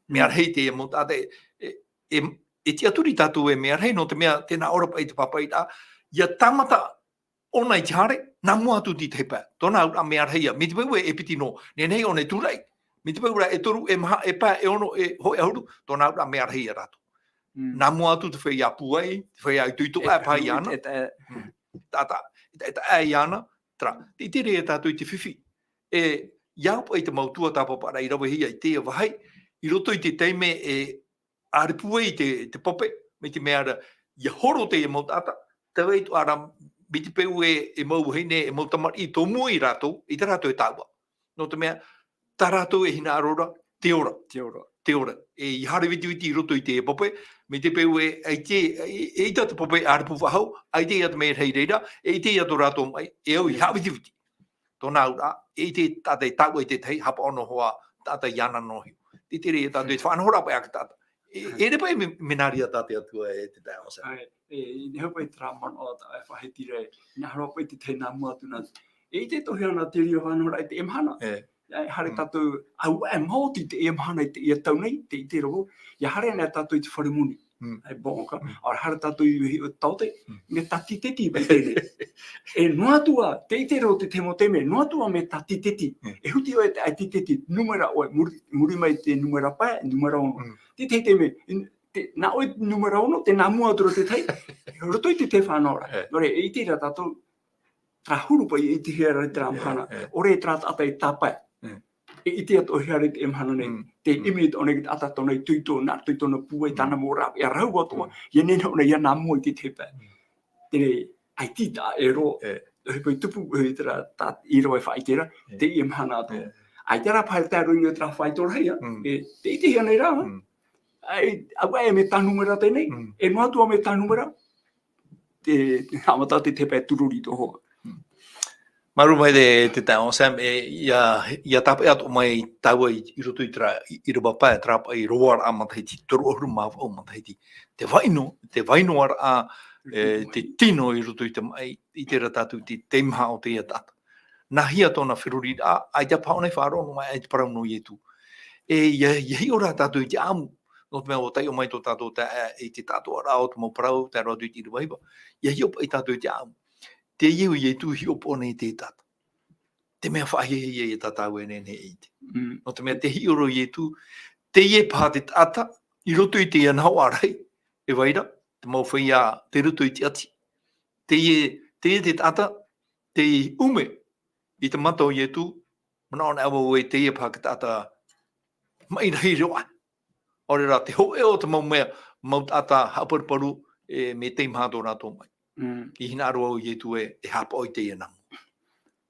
Mea Mm. rahi te mau taʻata, e, e, e, e tiʻaturi tātou e mea rahi, nō te mea, tē nā ʻō ra paʻi te pāpaʻiraʻa, ʻia tāmata ʻōna i te haere, nā mua atu te tahi pae. Tōna auraʻa mea rahi ia, mai te peu e, e piti noa, nehenehe ʻōna e tūraʻi. Mai te peu ra e toru, e maha, e pae, e ono, e hōʻē ʻahuru, tōna auraʻa mea rahi ia rātou. Mm. Nā mua atu te feiā pūai, te feiā itoito, E, e paha iāna. e, e, Mm. Taʻata, e, e, e, iāna, terā. Te ʻite ra tātou i te fifi. E, ʻia au paʻi te mau tuatāpaparaʻa i ravehia i teie vāhi, i roto i te taime e ʻarepū ai te, te pape, mai te mea ra, ʻia horo teie mau taʻata, tē vai atoʻa ra, mai te peu e, e mau vahine, e mau tamariʻi tōmua ia rātou, ʻaita rātou e tāua. Nō te mea, tā rātou e hinaʻaro ra, te ora. Te ora. Te ora. E, ʻia haere vitiviti i roto i te pape, mai te peu e, ʻaita, e, e ʻaita te pape ʻarepū faʻahou, ʻaita ia te mea rahi i reira, e ʻaita ia tō rātou maʻi, e au ʻia haʻavitiviti. Tōna auraʻa, e ʻaita te taʻata e tāua i te tahi, haʻapaʻo noa hoʻi te taʻata iāna noa hoʻi. Te tere ia tātou, e faʻanahoraʻa paʻi ʻa te taʻata. E, e ʻere paʻi me, mea nā reira tā te Atua e te taeaʻe Mōsese. ʻAe, e, e nehenehe paʻi terā manaʻo tā e faʻahiti ra, e, nā hea paʻi te tahi nā mua atu nā. E ʻite atoʻa hia na te reira faʻanahoraʻa i teie mahana. E. ʻIa haere Mm. tātou, ʻaita e maoti i teie mahana i teie tau nei, te ʻite ra vau, ʻia haere ana tātou i te fare moni. Mm. ʻAe, bon, ka, Mm. ʻaore haere tātou i te taote, Mm. mea tātiteti paʻi teie. E noa atu ā, te ʻite ra vau te tahi mau taime, noa atu ā mea tātiteti. Mm. E huti ʻoe te tātiteti, nūmera ʻoe, muri, muri mai te nūmera pae, nūmera ono. Mm. Te tahi taime, in-, te, nā ʻoe nūmera ono, tē nā mua atu ra te tahi, roto i te tahi faʻanahoraʻa. E. Nō reira, e ʻite ra tātou, terā huru paʻi e ʻitehia ra i terā E, mahana. e. ʻOre terā taʻata e tāpae. Mm. E ʻite atoʻa hia ra i teie mahana nei. Mm. Te Mm. ʻimi atoʻa nei te taʻata tōna itoito, nā roto i tōna pūai, Mm. tāna mau rāveʻa rāhua atoʻa, Mm. ʻia nehenehe ʻōna ʻia nā mua i te tahi pae. Mm. Teie, ʻaita taʻa ʻē roa. E. ʻohipa i tupu, ʻohipa i terā, tā, ʻīrava e faʻaʻite ra, teie mahana atoʻa. ʻAita rā paha e tae roa i terā faito rahi, e, tē ʻitehia nei rā, ʻaita, ʻaita e mea tānumera teie nei, e noa atu ā mea tānumera, te, te haʻamata te, te pae tururi tō hoa. Māuruuru maitaʻi te, te taeaʻe Sam, e, ʻia, ʻia tāpeʻa atoʻa mai tāua i, i roto i terā, i, ʻīrava pae, terā pae roaraʻa matahiti, toru ʻahuru mā vaʻu matahiti. Te vai noa, te vai noa ra, e, te tino i roto i te maʻi, i terā tātou te, te maha o teie taʻata. Nāhea tōna feruriraʻa, ʻaita paha ʻōna i faʻaroʻo noa mai i te parau nō Ietu. E, ʻia, ʻia hiʻo rā tātou i te ʻāʻamu, nō te mea ʻua taiʻo mai tō tātou taeaʻe i te taʻatoʻaraʻa o te mau parau, tae roa atu i te ʻīrava hiva. ʻIa hiʻo paʻi tātou i te ʻāʻamu. Teie ʻo Ietu i hiʻopoʻa nei i te taʻata. Te mea faʻahiahia ia tātou e nehenehe e ʻite. Nō te mea tē hiʻo ra ʻo Ietu, teie paha te taʻata, i roto i teie nahoʻa rahi, e vai ra, te mau feiā, tei roto i te ʻati. Teie, teie te taʻata, tei ʻume, i te mata o Ietu, manaʻo anaʻe vau ē teie paha te taʻata, maʻi rahi roa. ʻAore rā, te hōʻē o te mau mea, mau taʻata haʻaparuparu, e, mea teimaha tō rātou maʻi. I hinaʻaro ʻo Ietu ē, e haʻapaʻo i teie nā mua.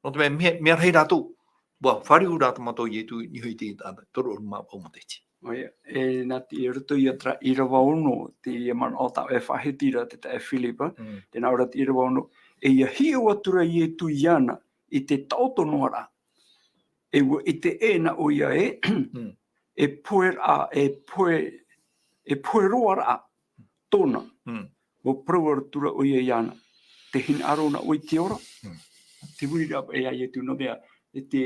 Nō te mea, mea, mea rahi rātou, ʻua fāriu rā te mata o Ietu i niʻa i te taʻata, toru ʻahuru mā vaʻu matahiti. ʻOia, e, nā te, i roto ia terā ʻīrava ono, teie manaʻo tāʻu e faʻahiti ra te taeaʻe Philip, tē nā ʻō ra te ʻīrava ono, e ʻia hiʻo atu ra Ietu iāna, i te taʻoto noa ra, e ʻua ʻite ʻē na ʻoia ē, e pohe ra, e pohe, e pohe roa ra tōna. ʻUa parau atu ra ʻoia iāna, tē hinaʻaro na ʻoe i te ora. Te uiraʻa paʻi a Ietu nō te mea, e te,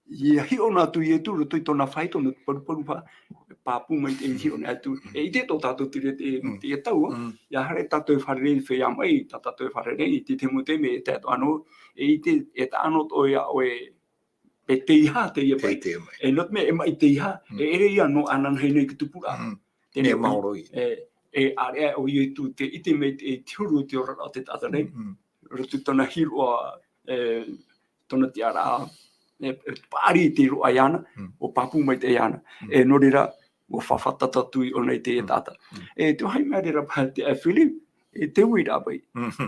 ʻia hiʻo na atu Ietu, roto i tōna faito, nō te paruparu paha, pāpū mai te hiʻo na atu. E ʻite tō tātou te reira te, te tau, ʻia haere tātou e fārerei i te feiā maʻi, tā tātou e fārerei i te tahi mau taime, e tae atoʻa noa, e ʻite, e taʻa noa atoʻa ia ʻoe, e teiaha, teie paʻi. Teiaha. E nō te mea, e maʻi teiaha, e ʻere ia nō ananahi nei te tupuraʻa. Teie nei paʻi, e, e ʻāreʻa ʻo Ietu tē ʻite mai i te, te huru o te oraraʻa o te taʻata nei. Roto i tōna hiroʻa, e, tōna tiʻaraʻa, e, e paʻari i te hiroʻa iāna, ʻua pāpū maitaʻi iāna. E nō reira, ʻua fāfata atu ʻōna i teie taʻata. E te vāhi mea reira paha te taeaʻe Philip, e te uiraʻa paʻi.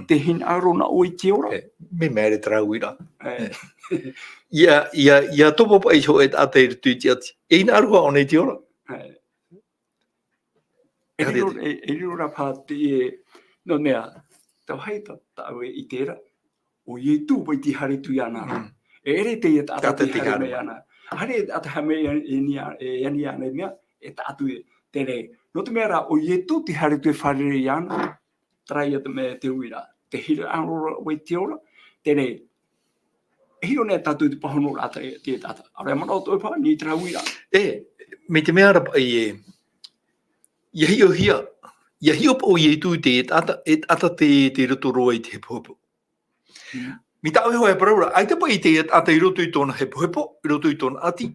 Tē hinaʻaro na ʻoe i te ora. E, mea, mea rahi terā uiraʻa. E. ʻIa, ʻia, ʻia topa paʻi hōʻē taʻata i roto i te ʻati. E hinaʻaro ʻōna i te ora. E. E riro, e, e riro rā paha te, e, nō te mea, te vāhi tā, tāʻu e ʻite ra, ʻo Ietu paʻi tē haere atu iāna. E ʻere teie taʻata tē haere mai iāna. Haere taʻata haere mai i, i, i, e, ani iāna i mea, e taʻa atu e, teie. Nō te mea rā, ʻo Ietu tē haere atu e fārerei iāna, terā ia te mea te uiraʻa. Tē hinaʻaro ra ʻoe i te ora, teie. E hiʻo nei tātou te pāhonoraʻa te, te taʻata. ʻAore manaʻo atoʻa paha, nō terā uiraʻa. E, mai te mea ra paʻi e, ʻia hiʻohia, ʻia hiʻo paʻi ʻo Ietu i te taʻata, e taʻata tei, tei roto roa i te hepohepo. Mai tāʻu e hoʻi e parau ra, ʻaita paʻi te taʻata i roto i tōna hepohepo, i roto i tōna ʻati,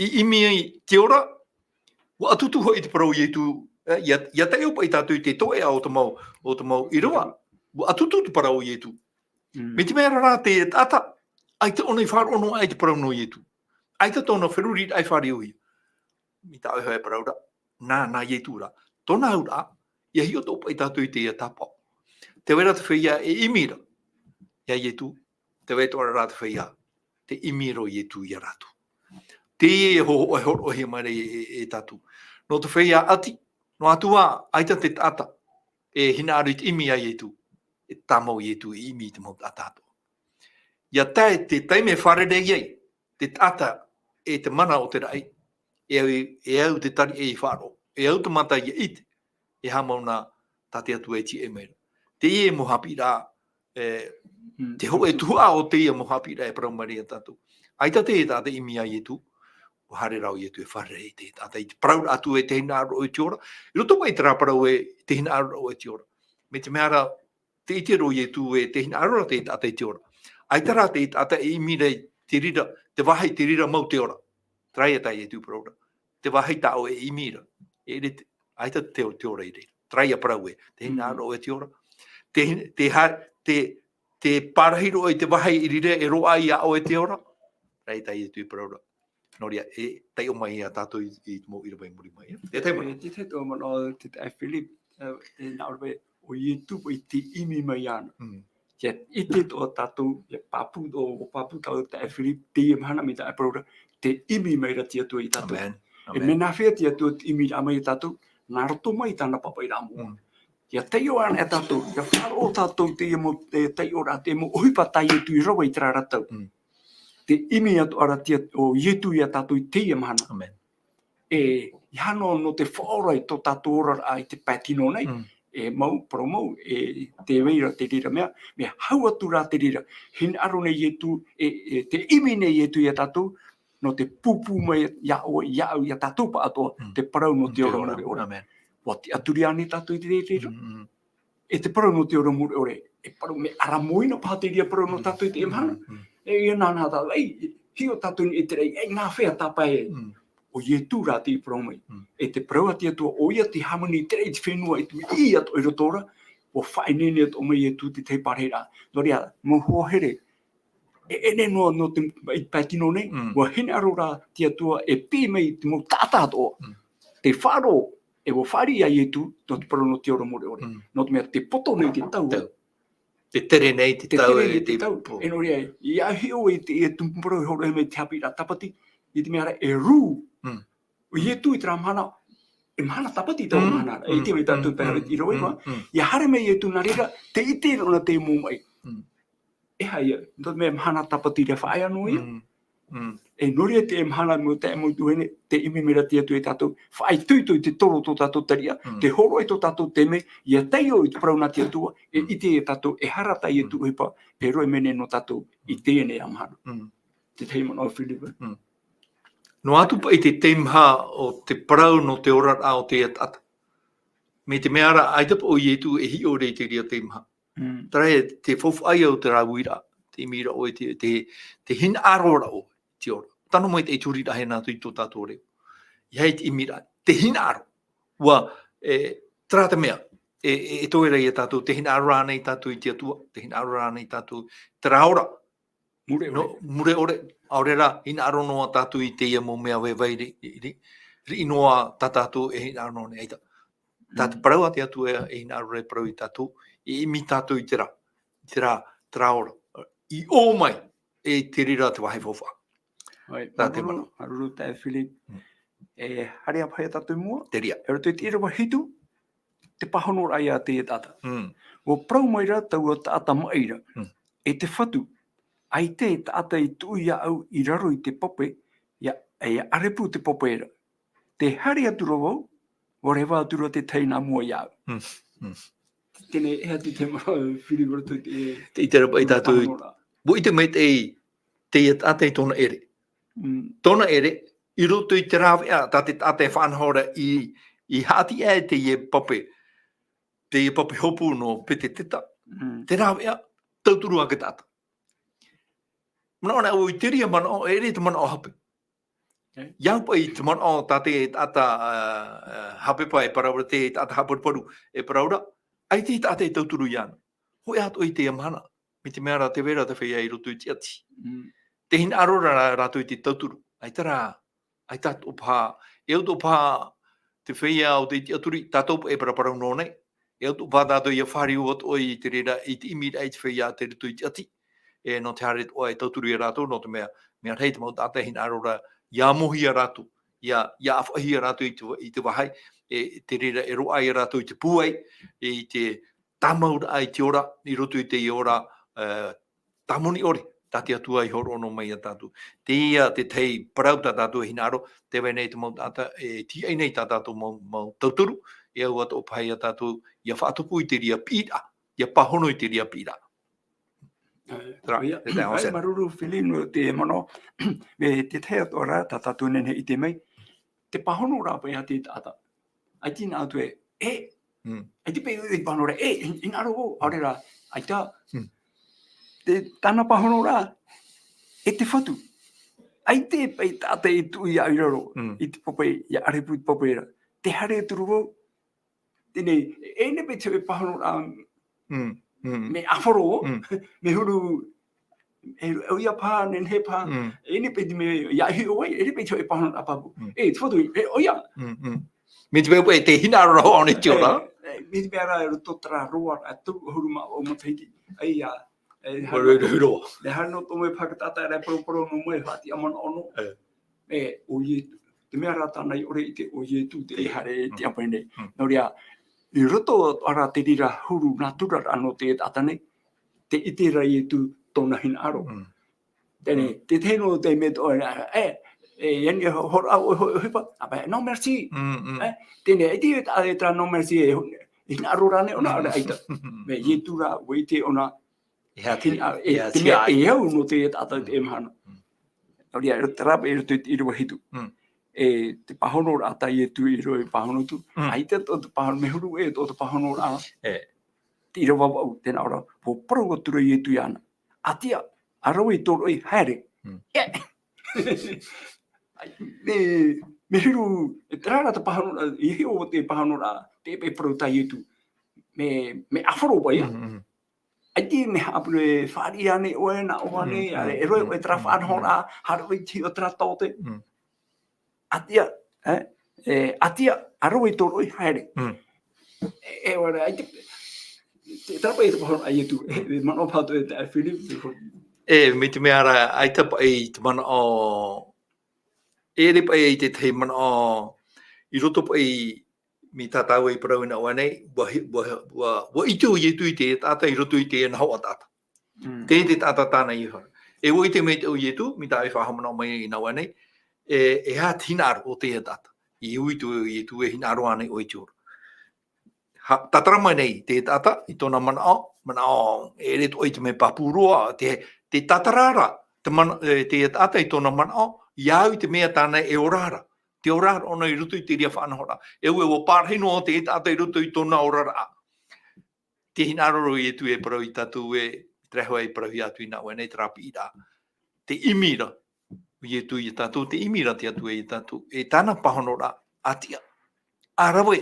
i ʻimi ai te ora, ʻua ʻatutu hoʻi te parau o Ietu, e, ʻia, ʻia taiʻo paʻi tātou i te toeʻa o te mau, o te mau ʻīrava, ʻua ʻatutu te parau o Ietu. Mai te mea ra rā te taʻata, ʻaita ʻōna i faʻaroʻo noa i te parau nō Ietu. ʻAita tōna feruriraʻa i fāriuhia. Mai tāʻu e hoʻi e parau ra, nā, nā Ietu rā. Tōna auraʻa, ʻia hiʻo atoʻa paʻi tātou i teie tāpaʻo. Tē vai ra te feiā e ʻimi ra ia Ietu, tē vai atoʻa ra te feiā, tē ʻimi ra ʻo Ietu ia rātou. Teie e hō-, e hōroʻahia mai ra e, e, e tātou. Nō te feiā ʻati, noa atu ā, ʻaita te taʻata, e hinaʻaro i te ʻimi ia Ietu, e tāmau Ietu i ʻimi i te mau taʻata atoʻa. ʻIa tae te taime e fārerei ai, te taʻata e te mana o te raʻi, e au, e au te tariʻi i faʻaroʻo, e au te mata ʻia ʻite, e haʻamau na tā te Atua e tīaʻi mai ra. Teie mau haʻapiʻiraʻa, e, te hōʻē tuhaʻa o teie mau haʻapiʻiraʻa e parau mai ra ia tātou. ʻAita te taʻata i ʻimi ia Ietu, ʻua haere rā ʻo Ietu e fārerei i te taʻata i te parau ra atu e tē hinaʻaro ra ʻoe i te ora. I roto mai i terā parau e tē hinaʻaro ra ʻoe i te ora. Mai te mea ra, tē ʻite ra ʻo Ietu e tē hinaʻaro ra te taʻata i te ora. ʻAita rā te taʻata e ʻimi ra i te reira, te vāhi te reira mau te ora. Terā ia tā Ietu i parau ra. Te vāhi tā ʻoe e ʻimi ra. E ʻere te, ʻaita te, te ora i reira. Terā ia parau ē. Tē hinaʻaro ra ʻoe i te ora. Tē hin-, tē ha-, tē, tē pārahi ra ʻoe i te vāhi i reira e roaʻa ia ʻoe te ora. Terā ia tā Ietu i parau ra. Nō reira, e taiʻo mai ia tātou i, i te mau ʻīrava i muri mai, e? Te tahi manaʻo. E, te tahi atoʻa manaʻo te taeaʻe Philip, e, e nā ʻō ra paʻi, ʻo Ietu paʻi tē ʻimi mai iāna. Mm. ʻIa ʻite atoʻa tātou, ʻia pāpū atoʻa, ʻua pāpū tātou taeaʻe Philip, teie mahana mai taeaʻe Paraura, tē ʻimi mai ra te Atua ia tātou. Amen. E Amen. Mea nāfea te Atua tē ʻimi ra mai ia tātou, nā roto mai tāna pāpaʻiraʻa moʻa. Mm. ʻIa taiʻo anaʻe tātou, ʻia faʻaroʻo tātou teie mau, e, taiʻoraʻa, te mau ʻohipa tā Ietu i rave i terā ra tau. Mm. Tē ʻimi atoʻa ra te At-, ʻo Ietu ia tātou i teie mahana. Amen. E, ʻeiaha noa nō te faʻaora i tō tātou oraraʻa i te pae tino nei. Mm. E mau, parau mau, e tē vai ra te reira mea, mea hau atu rā te reira. Hinaʻaro nei Ietu, e, e, tē ʻimi nei Ietu ia tātou, nō te pūpū mai iā ʻoe, iāʻu, iā tātou pāʻatoʻa, Mm. te parau nō te ora mure ʻore. Amen. ʻUa tiʻaturi ānei tātou i te reira? Mm, mm. E te parau nō te ora mure ʻore, e parau mea ʻaramōina paha te reira parau nō Mm, tātou i teie mahana. Mm, mm. E ʻia nānā tātou, ei, hiʻo tātou i te reira, ei, nāfea tāpae Mm. ʻo Ietu rā tei parau mai. Mm. E te parau a te Atua, ʻoia tei hāmani i te reira i te fenua, i te mea ʻī atoʻa i roto ra, ʻua faʻaineine atoʻa mai Ietu te tahi pārahiraʻa. Nō reira, mau hoa here, e, e ʻere noa nō te, i te pae tino nei, Mm. ʻua hinaʻaro rā te Atua e piʻi mai te mau taʻata atoʻa. Mm. Tē faʻaroʻo, e ʻua fāriʻi ia Ietu, nō te parau nō te ora mure ʻore. Mm. Nō te mea tē poto nei te tau. Tau. Tē tere nei te Tē tau tere e nei te te tau. po. E nō reira, ʻia hiʻo i te, i te tumu parau e hōroʻahia mai te haʻapiʻiraʻa Tāpati, i te mea ra e rū. Mm. ʻO Ietu i terā mahana, e mahana Tāpati taua Mm. mahana, e Mm. ʻite mai tātou Mm. pae Mm. i rave Mm. ma. Mm. ʻIa haere mai Ietu nā reira, tē ʻite ra ʻōna te mau maʻi. Mm. E aha ia, nō te mea mahana Tāpati ra faʻaea noa ia. Mm. Mm. E nō reira te mahana mau taeaʻe mau tuahine, tē ʻimi mai ra te Atua ia tātou, faʻaitoito i te toro o tō tātou tariʻa, Mm. tē hōroʻa i tō tātou taime, ʻia taiʻo i te parau nā te Atua, e Mm. ʻite ia tātou, e aha rā tā Ietu Mm. ʻohipa, e rave mai nei nō tātou, i Mm. teie nei mahana. Mm. Te tahi manaʻo Philip. Mm. Noa atu paʻi te teimaha o te parau nō te oraraʻa o te taʻata. Mai te mea ra, ʻaita paʻi ʻo Ietu e hiʻo ra i te reira teimaha. Mm. Terā ia te faufaʻa ia o terā uiraʻa, te ʻimiraʻa ʻoe te, te, te hinaʻaro ra ʻoe i te ora. Tano mai te turiraʻa e nā atu i tō tātou reo. ʻEiaha te ʻimiraʻa, te hinaʻaro. ʻUa, e, terā te mea, e, e, e toe ra ia tātou, tē hinaʻaro ra ānei tātou i te Atua, tē hinaʻaro ra ānei tātou, terā ora. Mure ʻore. No, mure ʻore, ʻaore rā, hinaʻaro noa tātou i teie mau mea vaivai ri-, ri-, ri-, riʻi noa tā tātou e hinaʻaro noa nei, ʻaita. Tā te Mm. parau a te Atua e, e hinaʻaro ra e parau ia tātou, e ʻimi tātou i terā, terā, terā ora. I ʻō mai, e te reira te vāhi faufaʻa. ʻOi, Tā te māuruuru, manaʻo. Māuruuru taeaʻe Philip. Mm. E haere ā paʻi tātou i mua. Te reira. I roto i te ʻīrava hitu, te pāhonoraʻa ia a te taʻata. Mm. ʻUa parau mai ra taua taʻata maʻi ra. Mm. E te Fatu, ʻaita e taʻata i tuʻu iāʻu i raro i te pape, ʻia, ʻia ʻarepu te pape ra. Tē haere atu ra vau, ʻua reva atu ra te tahi nā mua iāʻu. Mm. Mm. Teie nei, e aha te manaʻo Philip i roto i te, Te ʻite ra paʻi i tātou i pāhonoraʻa. ʻUa ʻite mai te, te taʻata i tōna ʻere. Mm. Tōna ʻere, i roto i te rāveʻa, tā te taʻata e faʻanaho ra i, i haʻati aʻe teie pape, teie pape hopu nō Peteteta. Mm. Te rāveʻa, tauturu ake taʻata. Manaʻo anaʻe vau i te reira manaʻo, e ʻere te manaʻo hape. Ok. ʻIa au paʻi te manaʻo tā te taʻata, ā, ā, haʻapepa e parau ra, te taʻata haʻaparuparu e parau ra, ʻaita e taʻata e tauturu iāna. Hōʻē atoʻa i teie mahana, mai te mea ra tē vai ra te feiā i roto i te ʻati. Mm. Tē hinaʻaro ra rātou i te tauturu. ʻAita rā, ʻaita atoʻa paha, e au atoʻa paha te feiā o te tiʻaturi, tātou e paraparau noa nei. E au atoʻa paha tātou ʻia fāriu atoʻa i te reira, i te ʻimiraʻa i te feiā tei roto i te ʻati. E nō te haere atoʻa e tauturu ia rātou, nō te mea, mea rahi te mau taʻata e hinaʻaro ra, ʻia amohia rātou, ʻia, ʻia ʻāfaʻihia rātou i te, i te vāhi, e, te reira e roaʻa ia rātou i te pūai, e, i te tāmauraʻa i te ora, i roto i te ora, e, tāmoni ʻore, tā te Atua i hōroʻa noa mai ia tātou. Teie te tahi parau tā tātou e hinaʻaro, tē vai nei te mau taʻata, e tīaʻi nei tā tātou mau, mau tauturu, e au atoʻa paha ia tātou, ʻia faʻatupu i te reira piʻiraʻa, ʻia pāhono i te reira piʻiraʻa. Ā, Terā, ʻoia. Te tahi ʻoia, ʻoia. Māuruuru Philip nō te manaʻo, mai te tahi atoʻa ra, tā tātou e nehenehe e ʻite mai, te pāhonoraʻa paʻi a te taʻata. ʻAita e nā atu e, e, Mm. ʻaita paʻi e pāhono ra, e, e, hinaʻaro vau, ʻaore rā, ʻaita. Mm. Te, tāna pāhonoraʻa, e te Fatu. ʻAita paʻi taʻata i tuʻu iāʻu i raro, Mm. i te pape, ʻia ʻarepu i te pape ra. Tē haere atu ra vau, teie nei, e, e nehenehe paʻi te pāhonoraʻa, Mm, mm. mea ʻāfaro, Mm. mea huru, e, ʻoia paha, nehenehe paha, Mm. e nehenehe paʻi te mea, ʻia hiʻo ai, e nehenehe paʻi te pāhonoraʻa pāpū. Mm. E, te Fatu, e, ʻoia. Mm, mm. Mai te mea, e te hinaʻaro ra hoʻi ʻōna i te ora. E, e, Mai te mea rā, i roto i terā roaraʻa, e toru ʻahuru mā vaʻu matahiti, ʻaita, e, Ua rau, rau, rau. E haere noa atu mai paha tātou e parauparau noa mai, faʻatiʻa manaʻo noa. E. E, ʻo Ie-, te mea rā tāna i ʻore i ʻite ʻo Ietu tei haere i te ʻāvaʻe nei. Mm. Nō reira, i roto atoʻa rā te reira huru nātura rā nō te taʻata nei, tē ʻite ra Ietu tōna hinaʻaro. Mm. Teie, mm, te tahi noa te mea tō, e, e, e, ani ho-, hora, o, o, o, hipa, a, ben, non, merci. Mm, mm. E, teie, e te, e, e, tra, non, merci, e, ho-, e hinaʻaro ra nei ʻōna, mm, ʻaita. Mea, Ietu rā, ʻua ʻite ʻōna, e aha te, e, e, e, te mea, e au nō te taʻata te mahana. Mm. Nō reira, terā paʻi i roto i te ʻīrava hitu. Mm. E, te pāhonoraʻa tā Ietu i roto i pāhono atu. Mm. ʻAita tō te pāhono, mea huru ē tō te pāhonoraʻa. E. Te ʻīrava vaʻu, tē nā ʻō ra, ʻua parau atu ra Ietu iāna. ʻAtiʻa, ʻa rave tō roʻi, haere. Mm. E. Mea, mea huru, e terā rā te pāhono, e hiʻo te pāhonoraʻa, te, e parau tā Ietu. Mea, mea ʻāfaro paʻi ïa. Mm, mm. ʻAita e mea haʻapū e fāriʻi ānei ʻoe, nā ʻō ānei, mm, ʻaita e roaʻa, mm, ʻoe terā, mm, faʻanahoraʻa, haere ʻoe i te hiʻo terā taote. Mm. ʻAtiʻa, e, e, ʻatia, ʻa rave tō roʻi, haere. Mm. E, e, ʻaore, ʻaita, te, terā paʻi te pāhono a Ietu, e, e, manaʻo paha atu e, e, Philip, te ho- E, mai te mea rā, ʻaita paʻi te manaʻo, e ʻere paʻi i te tahi manaʻo, i roto paʻi mai tā tāua i parau i nā ʻō nei, ʻua hi-, ʻua, ʻua, ʻua ʻite ʻo Ietu i te taʻata i roto i te nahoʻa taʻata. Mm. Te, te taʻata tāna i hara. E ʻua ʻite mai te ʻo Ietu, mai tā e faʻahaʻamanaʻo mai i nā ʻō nei, e, e aha te hinaʻaro o te taʻata. I ui atu Ietu e hinaʻaro ānei ʻoe i te ora. Ha, tātara mai nei te taʻata i tōna manaʻo, manaʻo, e ʻere atoʻa i te mea pāpū roa, te, te tātara ra, te mana-, e, te taʻata i tōna manaʻo, ʻia au i te mea tāna e ora ra. Te ora ra ʻōna i roto i te reira faʻanahoraʻa. E ʻua, ʻua pārahi noa te taʻata i roto i tōna oraraʻa. Te hinaʻaro ra ʻo Ietu e parau ia tātou ē, terā hoʻi e parauhia atu i nā ʻō nei terā piʻiraʻa. Te ʻimi ra ʻo Ietu ia tātou, te ʻimi ra te Atua ia tātou, e tāna pāhonoraʻa, ʻatia. ʻA rave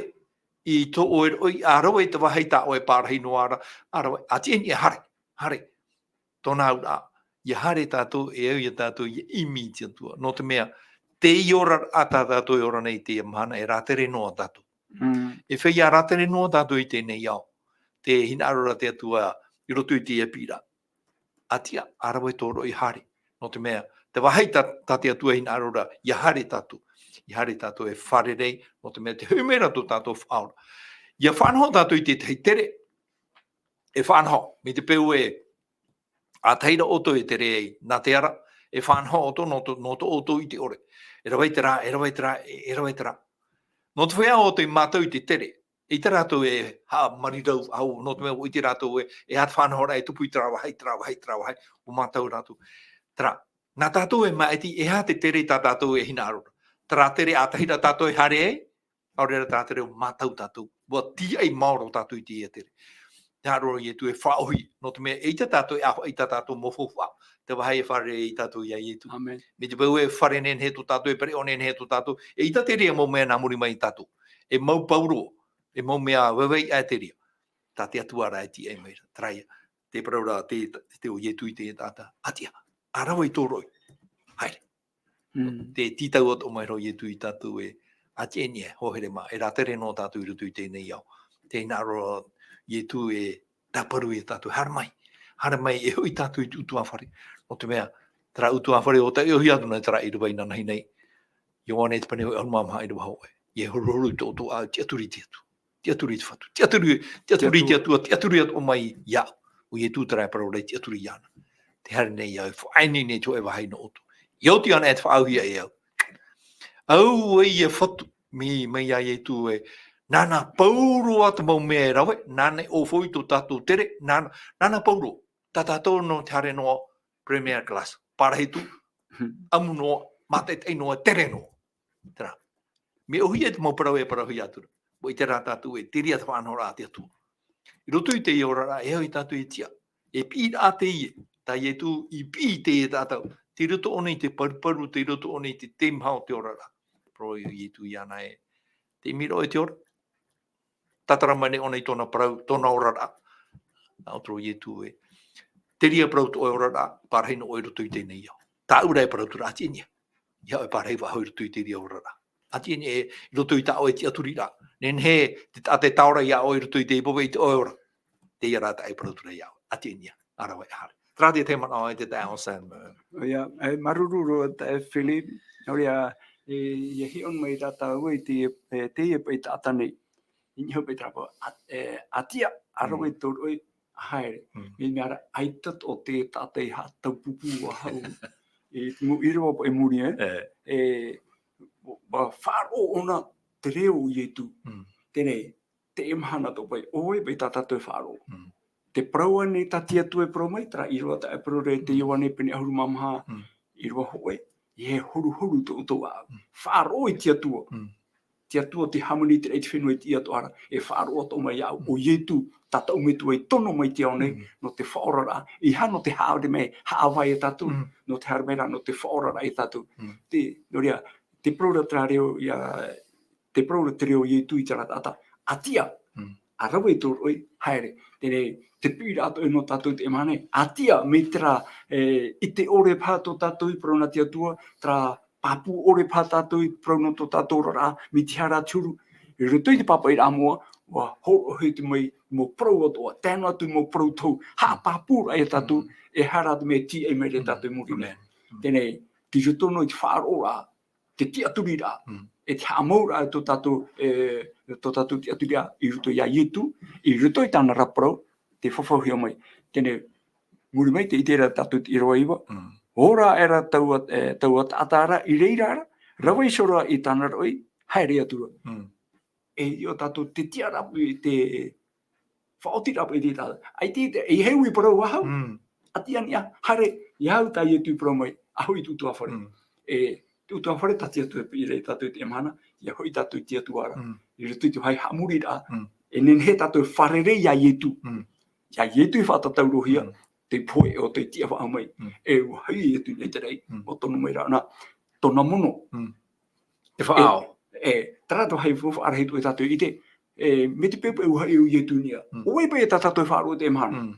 i tō ʻoe roʻi, ʻa rave i te vāhi tā ʻoe pārahi noa ra, ʻa rave, ʻatia i niʻa, haere, haere. Tōna auraʻa, ʻia haere tātou, e au ia tātou, ʻia ʻimi i te Atua. Nō te mea, teie oraraʻa tā tātou e ora nei i teie mahana, e rātere noa tātou. Mm. E feiā rātere noa tātou i teie nei ao. Te hinaʻaro ra te Atua i roto i teie piʻiraʻa. ʻAtia, ʻa rave tō roʻi, haere. Nō te mea, te vāhi tā, tā te Atua e hinaʻaro ra, ʻia haere tātou. ʻIa haere tātou e fārerei, nō te mea, te hoʻi mai ra tō tātou Faʻaora. ʻIa faʻanaho tātou i te tahi tere, e faʻanaho, mai te peu ē, ʻa tahi ra ʻoutou e tere ai, nā te ara, e faʻanaho ʻoutou nō tō, nō tō ʻoutou ʻite ʻore. E rave i terā, e rave i terā, e, e rave i terā. Nō te feiā ʻoutou i mātau i te tere, ʻeita rātou e haʻamarirau, ʻaore, nō te mea ʻua ʻite rātou ē, e aha te faʻanahoraʻa e tupu i terā vāhi, terā vāhi, terā vāhi, ʻua mātau rātou. Terā, nā tātou e maʻiti, e aha te tere tā tātou e hinaʻaro ra. Terā tere ʻa tahi ra tātou e haere ai, ʻaore rā terā tere ʻua mātau tātou. ʻUa tīaʻi maoro tātou i teie tere. Te hinaʻaro ra Ietu e faʻaʻohi, nō te mea ʻeita tātou e ʻāfaʻi i tā tātou mau faufaʻa. Te vāhi e fārerei ai tātou ia Ietu. Amen. Mai te peu e fare nehenehe tō tātou, e pereʻoʻo nehenehe tō tātou, ʻeita te reira mau mea nā muri mai ia tātou. E mau pauroa, e mau mea vaivai aʻe te reira. Tā te Atua rā e tīaʻi mai ra. Terā ïa, te parau ra te, te, te ʻo Ietu i te taʻata. ʻAtia, ʻa rave i tō roʻi. Haere. Mm. Te tītau atoʻa mai ra Ietu ia tātou ē, ʻatia i niʻa, hoa here mā, e rātere noa tātou i roto i teie nei ao. Te hinaʻaro ra Ietu e tāparu ia tātou, haere mai, haere mai, e hoʻi tātou i te ʻutuāfare. Nō te mea, terā ʻutuāfare ʻo taiʻohia atu nei terā ʻīrava inanahi nei. Ioane te pene hōʻē ʻahuru mā maha, ʻīrava hōʻē. ʻIa horuhoru i tō ʻoutou ʻāʻau, tiʻaturi i te Atua. Tiʻaturi i te Fatu. Tiʻaturi, tiʻaturi i te Atua, tiʻaturi atoʻa mai iāʻu. ʻO Ietu terā e parau ra, tiʻaturi iāna. Tē haere nei au, e faʻaʻite nei te hōʻē vāhi nō ʻoutou. ʻIa oti anaʻe te faʻaauhia e au. Auē e Fatu, mai, mai iā Ietu ē. Nāna pauroa te mau mea e rave, nāna e ʻōfau i tō tātou tere, nāna, nāna pauroa. Tā tātou nō te haere noa, première classe. Pārahi atu, ʻamu noa, mātaʻitaʻi noa, tere noa. Terā. Mea ʻōhie te mau parau e parauhia atu ra. ʻUa ʻite rā tātou ē, te reira te faʻanahoraʻa a te Atua. I roto i teie oraraʻa, e au ia tātou e tiʻa. E piʻiraʻa teie, tā Ietu i piʻi i teie taʻata. Tei roto ʻōna i te paruparu, tei roto ʻōna i te teimaha o te oraraʻa. Parau ʻo Ietu iāna ē. Te ʻimi ra ʻoe i te ora. Tātara mai nei ʻōna i tōna parau, tōna oraraʻa. Nā ʻō atu ra Ietu ē. Te reira parau tō ʻoe oraraʻa, pārahi noa ʻoe i roto i teie nei ao. Tāʻu rā e parau atu ra, ʻatia i niʻa. ʻIa ʻoe pārahi faʻahou i roto i te reira oraraʻa. ʻAti eni e, i roto i tā ʻoe tiʻaturiraʻa. Nehenehe te taʻata e taora iā ʻoe i roto i te pape i te ʻoe ora. Teie rā tā e parau atu ra iā ʻoe. ʻAti eni ia, ʻa rave e haere. Terā te tahi manaʻo e te taeaʻe Sam. ʻOia, e, māuruuru roa taeaʻe Philip. Nō reira, e, ʻia hiʻo mai tātou i te, e, teie paʻi taʻata nei. I niʻa paʻi terā paʻi, a, e, ʻatia, ʻa rave Mm. tō roʻi, haere. Mm. Mea, mea ra, ʻaita tō te taʻata i haʻataupupū ā hau. E, mau ʻīrava paʻi i muri, e? E. E, ʻua faʻaroʻo ʻōna te reo o Ietu. Mm. Teie, teie mahana atoʻa paʻi, ʻo vai paʻi tā tātou e faʻaroʻo. Mm. Tē parau nei tā te Atua e parau mai, terā ʻīrava tā e parau ra i te Mm. Ioane pene ʻahuru mā maha, Mm. ʻīrava hōʻē, ʻeiaha e horuhoru tō ʻoutou ʻāʻau. Mm. Faʻaroʻo i te Atua. Mm. Te Atua, te hāmani, te raʻi, te fenua, i te ʻī atoʻa ra, e faʻaroʻo atoʻa mai iā ʻu, Mm. ʻo Ietu, tā tāʻu Metua i tono mai i te ao nei, Mm. nō te faʻaoraraʻa, ʻeiaha nō te haere mai, haʻavā iā tātou, Mm. nō te haere mai ra, nō te faʻaoraraʻa iā tātou. Mm. Te, nō reira, tē parau ra terā reo, ʻia, tē parau ra te reo o Ietu i terā taʻata, ʻatia, Mm. ʻa rave tō roʻi, haere. Teie, te piʻiraʻa atoʻa nō tātou i teie mahana, ʻatia, mai terā, e, ʻite ʻore paha tō tātou i parau nā te Atua, terā pāpū ʻore paha tātou i parau nō tō tātou oraraʻa, mai te hara atu ra, i roto i te pāpaʻiraʻa moʻa, ʻua hōroʻahia atu mai mau parau atoʻa, tae noa atu mau parau tohu, haʻapāpūraʻa iā tātou, Mm. e aha rā te mea e tīaʻi mai ra Mm. tātou i muri nei. Amen. Mm. Teie, tei roto noa i te faʻaroʻoraʻa, te tiʻaturiraʻa, Mm. e te haʻamauraʻa tō tātou, e, tō tātou tiʻaturiraʻa i roto iā Ietu, i roto i tāna ra parau, tē fafauhia mai. Teie, muri mai tē ʻite ra tātou te ʻīrava iva. Mm. Ora aʻera taua, e, taua taʻata ra, i reira ra, rave iho ra i tāna roʻi, haere atu ra. Mm. E, ʻo tātou te tiʻaraʻa paʻi, te faʻaotiraʻa paʻi i te taʻata. ʻAita, ʻeiaha e ui parau ā hau. Mm. ʻAti eni ia, haere, ʻeiaha tā Ietu i parau mai, ʻa hoʻi i te ʻutuāfare. Mm. E, te ʻutuāfare, tā te Atua e piʻi ra iā tātou i teie mahana, ʻia hoʻi tātou i te Atua ra. Mm. I roto i te vāhi haʻamoriraʻa, Mm. e nehenehe tātou e fārerei iā Ietu. Mm. Iā Ietu e faʻatataurohia, Mm. te pohe ʻo te tiʻa faʻahou mai. Mm. E ʻua hoʻi Ietu i te raʻi, Mm. ʻua tono mai ra ʻōna, tōna mono. Mm. Te faʻaʻao. E, e, terā te vāhi faufaʻa rahi atoʻa tātou e ʻite, e, mai te peu paʻi ʻua hoʻi Ietu i niʻa. Mm. ʻO vai paʻi tā tātou e faʻaroʻo i teie mahana. Mm.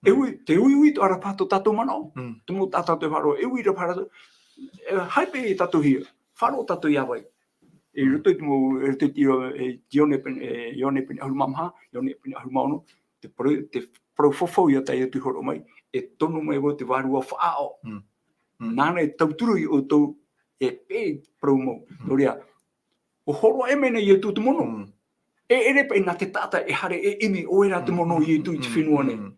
E ui, tē uiui atoʻa ra paha tō tātou manaʻo. Mm. Te mau tā tātou e faʻaroʻo, e ui ra paha rātou. E, haere paʻi tātou hia, faʻaroʻo tātou iā vai. E Mm. roto i te mau, e roto i te, e, Ioane pene, e, Ioane pene ʻahuru mā maha, Ioane pene ʻahuru mā ono, te parau, te parau fafau ia tā Ietu i hōroʻa mai, e tono mai vau te vārua faʻaʻao. Mm. Mm. Nāna e tauturu iā ʻoutou, e pē parau mau. Mm. Nō reira, ʻua hōroʻa mai nei Ietu te mono. Mm. E ʻere paʻi nā te taʻata e haere e ʻimi ʻoia rā te Mm, mono o mm, Ietu i te mm, fenua nei. Mm,